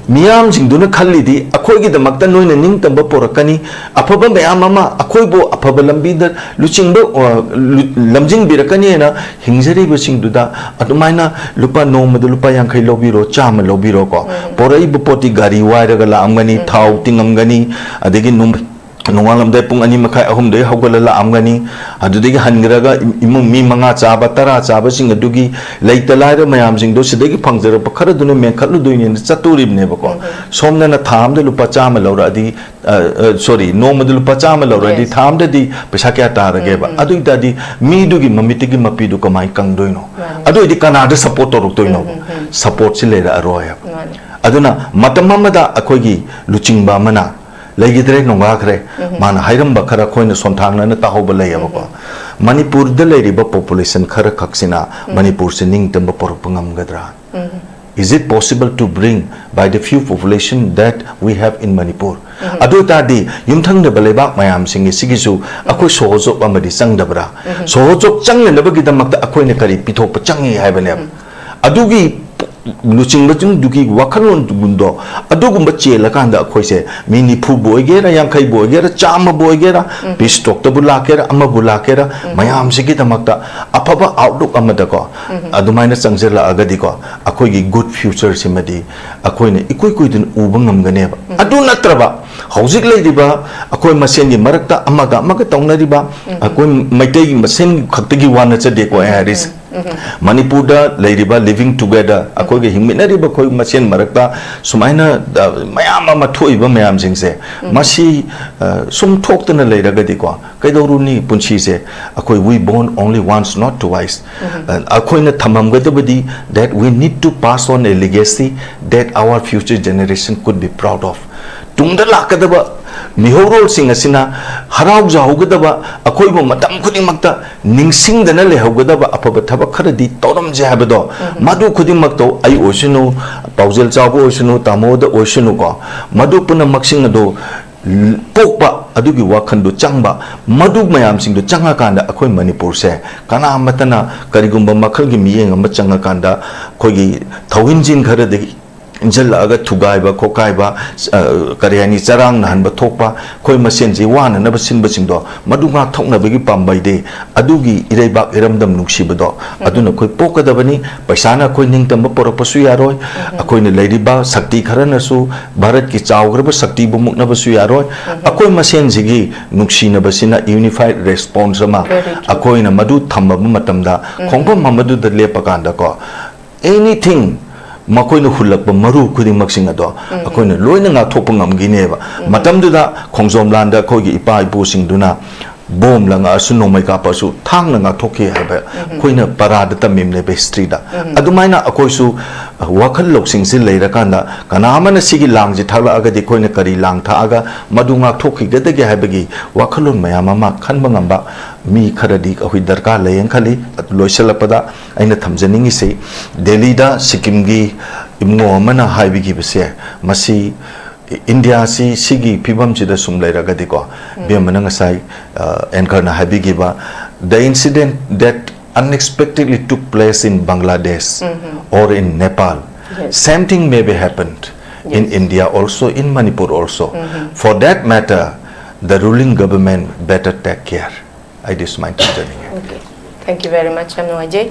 ꯃꯤꯌꯥꯝꯁꯤꯡꯗꯨꯅ ꯈꯜꯂꯤꯗꯤ ꯑꯩꯈꯣꯏꯒꯤꯗꯃꯛꯇ ꯅꯣꯏꯅ ꯅꯤꯡꯇꯝꯕ ꯄꯣꯔꯛꯀꯅꯤ, ꯑꯐꯕ ꯃꯌꯥꯝ ꯑꯃ ꯑꯩꯈꯣꯏꯕꯨ ꯑꯐꯕ ꯂꯝꯕꯤꯗ ꯂꯨꯆꯤꯡꯕ, ꯑ, ꯂꯨ-, ꯂꯝꯖꯤꯡꯕꯤꯔꯛꯀꯅꯤꯅ ꯍꯤꯡꯖꯔꯤꯕꯁꯤꯡꯗꯨꯗ ꯑꯗꯨꯃꯥꯏꯅ ꯂꯨꯄꯥ, ꯅꯣꯡꯃꯗ ꯂꯨꯄꯥ ꯌꯥꯡꯈꯩ ꯂꯧꯕꯤꯔꯣ, ꯆꯥꯝꯃ ꯂꯧꯕꯤꯔꯣꯀꯣ꯫ ꯎꯝ꯫ ꯄꯣꯔꯛꯏꯕ ꯄꯣꯠꯇꯤ ꯒꯥꯔꯤ ꯋꯥꯏꯔꯒ ꯂꯥꯛꯑꯝꯒꯅꯤ, ꯎꯝ, ꯊꯥꯎ ꯎꯝ꯫ ꯇꯤꯡꯉꯝꯒꯅꯤ, ꯑꯗꯒꯤ ꯅꯨꯡ-, ꯅꯣꯡꯉꯥꯜꯂꯝꯗꯥꯏ ꯄꯨꯡ ꯑꯅꯤ ꯃꯈꯥꯏ, ꯑꯍꯨꯝꯗꯒꯤ ꯍꯧꯒꯠꯂ ꯂꯥꯛꯑꯝꯒꯅꯤ꯫ ꯑꯗꯨꯗꯒꯤ ꯍꯟꯈ꯭ꯔꯒ ꯏꯝ-, ꯏꯃꯨꯡ ꯃꯤ ꯃꯉꯥ ꯆꯥꯕ, ꯇꯔꯥ ꯆꯥꯕꯁꯤꯡ ꯑꯗꯨꯒꯤ ꯂꯩꯇ ꯂꯥꯏꯔ ꯃꯌꯥꯝꯁꯤꯡꯗꯣ ꯁꯤꯗꯒꯤ ꯐꯪꯖꯔꯛꯄ ꯈꯔꯗꯨꯅ ꯃꯦꯟꯈꯠꯂꯨꯗꯣꯏꯅꯦꯅ ꯆꯠꯇꯣꯔꯤꯕꯅꯦꯕꯀꯣ꯫ ꯎꯝ, ꯎꯝ꯫ ꯁꯣꯝꯗꯅ ꯊꯥ ꯑꯃꯗ ꯂꯨꯄꯥ ꯆꯥꯝꯃ ꯂꯧꯔꯛꯑꯗꯤ, ꯑ, ꯑ, sorry, ꯅꯣꯡꯃꯗ ꯂꯨꯄꯥ ꯆꯥꯝꯃ ꯂꯧꯔꯛꯑꯗꯤ, yes, ꯊꯥ ꯑꯃꯗꯗꯤ ꯄꯩꯁꯥ ꯀꯌꯥ ꯇꯥꯔꯒꯦꯕ? ꯎꯝ, ꯎꯝ꯫ ꯑꯗꯨ ꯑꯣꯏꯇꯥꯔꯗꯤ ꯃꯤꯗꯨꯒꯤ ꯃꯃꯤꯠꯇꯒꯤ ꯃꯄꯤꯗꯨ ꯀꯃꯥꯏꯅ ꯀꯪꯗꯣꯏꯅꯣ? ꯃꯥꯅꯤ꯫ ꯑꯗꯨ ꯑꯣꯏꯗꯤ ꯀꯅꯥꯗ support ꯇꯧꯔꯛꯇꯣꯏꯅꯣꯕ? ꯎꯝ, ꯎꯝ, ꯎꯝ꯫ Support ꯁꯤ ꯂꯩꯔꯛꯑꯔꯣꯏꯕ꯫ ꯃꯥꯅꯤ꯫ ꯑꯗꯨꯅ ꯃꯇꯝ ꯑꯃꯗ ꯑꯩꯈꯣꯏꯒꯤ ꯂꯨꯆꯤꯡꯕ ꯑꯃꯅ ꯂꯩꯈꯤꯗ꯭ꯔꯦ, ꯅꯣꯡꯉꯥꯈ꯭ꯔꯦ꯫ ꯎꯝ꯫ ꯃꯥꯅ ꯍꯥꯏꯔꯝꯕ ꯈꯔ ꯑꯩꯈꯣꯏꯅ ꯁꯣꯟꯊꯥꯡꯅꯅ ꯇꯥꯍꯧꯕ ꯂꯩꯌꯦꯕꯀꯣ꯫ ꯎꯝ꯫ ꯃꯅꯤꯄꯨꯔꯗ ꯂꯩꯔꯤꯕ population ꯈꯔ ꯈꯛꯁꯤꯅ ꯎꯝ꯫ ꯃꯅꯤꯄꯨꯔꯁꯦ ꯅꯤꯡꯇꯝꯕ ꯄꯨꯔꯛꯄ ꯉꯝꯒꯗ꯭ꯔꯥ? ꯎꯝ꯫ Is it possible to bring by the few population that we have in Manipur? ꯎꯝ꯫ ꯑꯗꯨ ꯑꯣꯏꯇꯥꯔꯗꯤ ꯌꯨꯝꯊꯪꯅꯕ ꯂꯩꯕꯥꯛ ꯃꯌꯥꯝꯁꯤꯡꯒꯤ ꯁꯤꯒꯤꯁꯨ ꯑꯩꯈꯣꯏ ꯁꯣꯍꯣꯖꯣꯛ ꯑꯃꯗꯤ ꯆꯪꯗꯕ꯭ꯔꯥ? ꯎꯝ꯫ ꯁꯣꯍꯣꯖꯣꯛ ꯆꯪꯅꯅꯕꯒꯤꯗꯃꯛꯇ ꯑꯩꯈꯣꯏꯅ ꯀꯔꯤ ꯄꯤꯊꯣꯛꯄ ꯆꯪꯉꯤ ꯍꯥꯏꯕꯅꯦꯕ꯫ ꯎꯝ꯫ ꯑꯗꯨꯒꯤ ꯂꯨꯆꯤꯡꯕꯁꯤꯡꯗꯨꯒꯤ ꯋꯥꯈꯜꯂꯣꯟꯗꯣ, ꯑꯗꯨꯒꯨꯝꯕ ꯆꯦꯜꯂꯀꯥꯟꯗ ꯑꯩꯈꯣꯏꯁꯦ ꯃꯤ ꯅꯤꯐꯨꯕꯨ ꯑꯣꯏꯒꯦꯔꯥ, ꯌꯥꯡꯈꯩꯕꯨ ꯑꯣꯏꯒꯦꯔꯥ, ꯆꯥꯝꯃꯕꯨ ꯑꯣꯏꯒꯦꯔꯥ, ꯎꯝ꯫ Peace talk ꯇꯕꯨ ꯂꯥꯛꯀꯦꯔꯥ, ꯑꯃꯕꯨ ꯂꯥꯛꯀꯦꯔꯥ, ꯎꯝ꯫ ꯃꯌꯥꯝꯁꯤꯒꯤꯗꯃꯛꯇ ꯑꯐꯕ outlook ꯑꯃꯗꯀꯣ, ꯎꯝ꯫ ꯑꯗꯨꯃꯥꯏꯅ ꯆꯪꯁꯤꯜꯂꯛꯑꯒꯗꯤꯀꯣ, ꯑꯩꯈꯣꯏꯒꯤ good future ꯁꯤꯃꯗꯤ ꯑꯩꯈꯣꯏꯅ ꯏꯀꯨꯏ ꯀꯨꯏꯗꯅ ꯎꯕ ꯉꯝꯒꯅꯦꯕ꯫ ꯎꯝ꯫ ꯑꯗꯨ ꯅꯠꯇ꯭ꯔꯕ ꯍꯧꯖꯤꯛ ꯂꯩꯔꯤꯕ ꯑꯩꯈꯣꯏ ꯃꯁꯦꯟꯒꯤ ꯃꯔꯛꯇ ꯑꯃꯒ ꯑꯃꯒ ꯇꯧꯅꯔꯤꯕ, ꯎꯝ꯫ ꯑꯩꯈꯣꯏ ꯃꯩꯇꯩꯒꯤ ꯃꯁꯦꯟ ꯈꯛꯇꯒꯤ ꯋꯥ ꯅꯠꯆꯗꯦꯀꯣ ꯑꯩ ꯍꯥꯏꯔꯤꯁꯦ꯫ ꯎꯝ꯫ ꯃꯅꯤꯄꯨꯔꯗ ꯂꯩꯔꯤꯕ living together, ꯑꯩꯈꯣꯏꯒ ꯍꯤꯡꯃꯤꯟꯅꯔꯤꯕ ꯑꯩꯈꯣꯏ ꯃꯁꯦꯟ ꯃꯔꯛꯇ ꯁꯨꯃꯥꯏꯅ, ꯑ, ꯃꯌꯥꯝ ꯑꯃ ꯊꯣꯛꯏꯕ ꯃꯌꯥꯝꯁꯤꯡꯁꯦ, ꯎꯝ꯫ ꯃꯁꯤ, ꯑ, ꯁꯨꯝ ꯊꯣꯛꯇꯅ ꯂꯩꯔꯒꯗꯤꯀꯣ, ꯀꯩꯗꯧꯔꯨꯅꯤ ꯄꯨꯟꯁꯤꯁꯦ? ꯑꯩꯈꯣꯏ we born only once, not twice. ꯎꯝ꯫ ꯑ, ꯑꯩꯈꯣꯏꯅ ꯊꯝꯃꯝꯒꯗꯕꯗꯤ that we need to pass on a legacy that our future generation could be proud of. ꯇꯨꯡꯗ ꯂꯥꯛꯀꯗꯕ ꯃꯤꯍꯧꯔꯣꯜꯁꯤꯡ ꯑꯁꯤꯅ ꯍꯔꯥꯎꯖꯍꯧꯒꯗꯕ, ꯑꯩꯈꯣꯏꯕꯨ ꯃꯇꯝ ꯈꯨꯗꯤꯡꯃꯛꯇ ꯅꯤꯡꯁꯤꯡꯗꯅ ꯂꯩꯍꯧꯒꯗꯕ ꯑꯐꯕ ꯊꯕꯛ ꯈꯔꯗꯤ ꯇꯧꯔꯝꯁꯦ ꯍꯥꯏꯕꯗꯣ, ꯃꯗꯨ ꯈꯨꯗꯤꯡꯃꯛꯇꯣ ꯑꯩ ꯑꯣꯏꯁꯅꯨ, ꯄꯥꯎꯖꯦꯜ ꯆꯥꯎꯕ ꯑꯣꯏꯁꯅꯨ, ꯇꯥꯃꯣꯗ ꯑꯣꯏꯁꯅꯨꯀꯣ, ꯃꯗꯨ ꯄꯨꯝꯅꯃꯛꯁꯤꯡ ꯑꯗꯨ ꯄꯣꯛꯄ, ꯑꯗꯨꯒꯤ ꯋꯥꯈꯜꯗꯨ ꯆꯪꯕ, ꯃꯗꯨ ꯃꯌꯥꯝꯁꯤꯡꯗꯨ ꯆꯪꯉꯀꯥꯟꯗ ꯑꯩꯈꯣꯏ ꯃꯅꯤꯄꯨꯔꯁꯦ ꯀꯅꯥꯃꯠꯇꯅ ꯀꯔꯤꯒꯨꯝꯕ ꯃꯈꯜꯒꯤ ꯃꯤꯠꯌꯦꯡ ꯑꯃ ꯆꯪꯉꯀꯥꯟꯗ ꯑꯩꯈꯣꯏꯒꯤ ꯊꯧꯍꯤꯟꯖꯤꯟ ꯈꯔꯗꯒꯤ ꯏꯟꯁꯤꯜꯂꯛꯑꯒ ꯊꯨꯒꯥꯏꯕ ꯈꯣꯠꯀꯥꯏꯕ, ꯑ, ꯀꯔꯤ ꯍꯥꯏꯅꯤ, ꯆꯔꯥꯡꯅꯍꯟꯕ ꯊꯣꯛꯄ, ꯑꯩꯈꯣꯏ ꯃꯁꯦꯟꯁꯤ ꯋꯥꯅꯅꯕ ꯁꯤꯟꯕꯁꯤꯡꯗꯣ, ꯃꯗꯨ ꯉꯥꯛꯊꯣꯛꯅꯕꯒꯤ ꯄꯥꯝꯕꯩꯗꯤ ꯑꯗꯨꯒꯤ ꯏꯔꯩꯕꯥꯛ ꯏꯔꯝꯗꯝ ꯅꯨꯡꯁꯤꯕꯗꯣ ꯑꯗꯨꯅ ꯑꯩꯈꯣꯏ ꯄꯣꯛꯀꯗꯕꯅꯤ꯫ ꯄꯩꯁꯥꯅ ꯑꯩꯈꯣꯏ ꯅꯤꯡꯇꯝꯕ ꯄꯨꯔꯛꯄꯁꯨ ꯌꯥꯔꯣꯏ꯫ ꯑꯩꯈꯣꯏꯅ ꯂꯩꯔꯤꯕ ꯁꯛꯇꯤ ꯈꯔꯅꯁꯨ ꯚꯥꯔꯠꯀꯤ ꯆꯥꯎꯈ꯭ꯔꯕ ꯁꯛꯇꯤꯕꯨ ꯃꯨꯛꯅꯕꯁꯨ ꯌꯥꯔꯣꯏ꯫ ꯑꯩꯈꯣꯏ ꯃꯁꯦꯟꯁꯤꯒꯤ ꯅꯨꯡꯁꯤꯅꯕꯁꯤꯅ unified response ꯑꯃ Very true. ꯑꯩꯈꯣꯏꯅ ꯃꯗꯨ ꯊꯝꯃꯕ ꯃꯇꯝꯗ, ꯈꯣꯡꯐꯝ ꯑꯃꯗꯨꯗ ꯂꯦꯞꯄꯀꯥꯟꯗꯀꯣ, anything, ꯃꯈꯣꯏꯅ ꯍꯨꯜꯂꯛꯄ ꯃꯔꯨ ꯈꯨꯗꯤꯡꯃꯛꯁꯤꯡ ꯑꯗꯣ ꯑꯩꯈꯣꯏꯅ ꯂꯣꯏꯅ ꯉꯥꯛꯊꯣꯛꯄ ꯉꯝꯈꯤꯅꯦꯕ꯫ ꯃꯇꯝꯗꯨꯗ ꯈꯣꯡꯖꯣꯝ ꯂꯥꯟꯗ ꯑꯩꯈꯣꯏꯒꯤ ꯏꯄꯥ ꯏꯄꯨꯁꯤꯡꯗꯨꯅ ꯕꯣꯝ ꯂꯪꯉꯛꯑꯁꯨ, ꯅꯣꯡꯃꯩ ꯀꯥꯞꯄꯁꯨ, ꯊꯥꯡꯅ ꯉꯥꯛꯊꯣꯛꯈꯤ ꯍꯥꯏꯕ ꯑꯩꯈꯣꯏꯅ ꯄꯔꯥꯗ ꯇꯝꯃꯤꯕꯅꯦꯕ, historyꯗ꯫ ꯑꯗꯨꯃꯥꯏꯅ ꯑꯩꯈꯣꯏꯁꯨ ꯋꯥꯈꯜ ꯂꯧꯁꯤꯡꯁꯤ ꯂꯩꯔꯀꯥꯟꯗ, ꯀꯅꯥ ꯑꯃꯅ ꯁꯤꯒꯤ ꯂꯥꯡꯁꯤ ꯊꯥꯛꯂꯛꯑꯒꯗꯤ ꯑꯩꯈꯣꯏꯅ ꯀꯔꯤ ꯂꯥꯡ ꯊꯥꯛꯑꯒ ꯃꯗꯨ ꯉꯥꯛꯊꯣꯛꯈꯤꯒꯗꯒꯦ ꯍꯥꯏꯕꯒꯤ ꯋꯥꯈꯜꯂꯣꯟ ꯃꯌꯥꯝ ꯑꯃ ꯈꯟꯕ ꯉꯝꯕ ꯃꯤ ꯈꯔꯗꯤ ꯑꯩꯈꯣꯏ ꯗꯔꯀꯥꯔ ꯂꯩꯌꯦꯅ ꯈꯜꯂꯤ꯫ ꯂꯣꯏꯁꯤꯜꯂꯛꯄꯗ ꯑꯩꯅ ꯊꯝꯖꯅꯤꯡꯉꯤꯁꯤ, ꯗꯦꯜꯂꯤꯗ ꯁꯤꯛꯀꯤꯝꯒꯤ ꯏꯕꯨꯡꯉꯣ ꯑꯃꯅ ꯍꯥꯏꯕꯤꯈꯤꯕꯁꯦ, ꯃꯁꯤ ꯏꯟꯗꯤꯌꯥꯁꯤ ꯁꯤꯒꯤ ꯐꯤꯕꯝꯁꯤꯗ ꯁꯨꯝ ꯂꯩꯔꯒꯗꯤꯀꯣ, ꯕꯦꯝꯃꯅ ꯉꯁꯥꯏ, ꯑ, anchorꯅ ꯍꯥꯏꯕꯤꯈꯤꯕ, the incident that unexpectedly took place in Bangladesh or in Nepal, Yes. same thing may be happened in Yes. India also, in Manipur also. For that matter, the ruling government better take care. ꯑꯩꯗꯤ ꯁꯨꯃꯥꯏꯅ ꯊꯝꯖꯅꯤꯡꯉꯦ꯫ Okay. Thank you very much. ꯌꯥꯝ ꯅꯨꯡꯉꯥꯏꯖꯩ꯫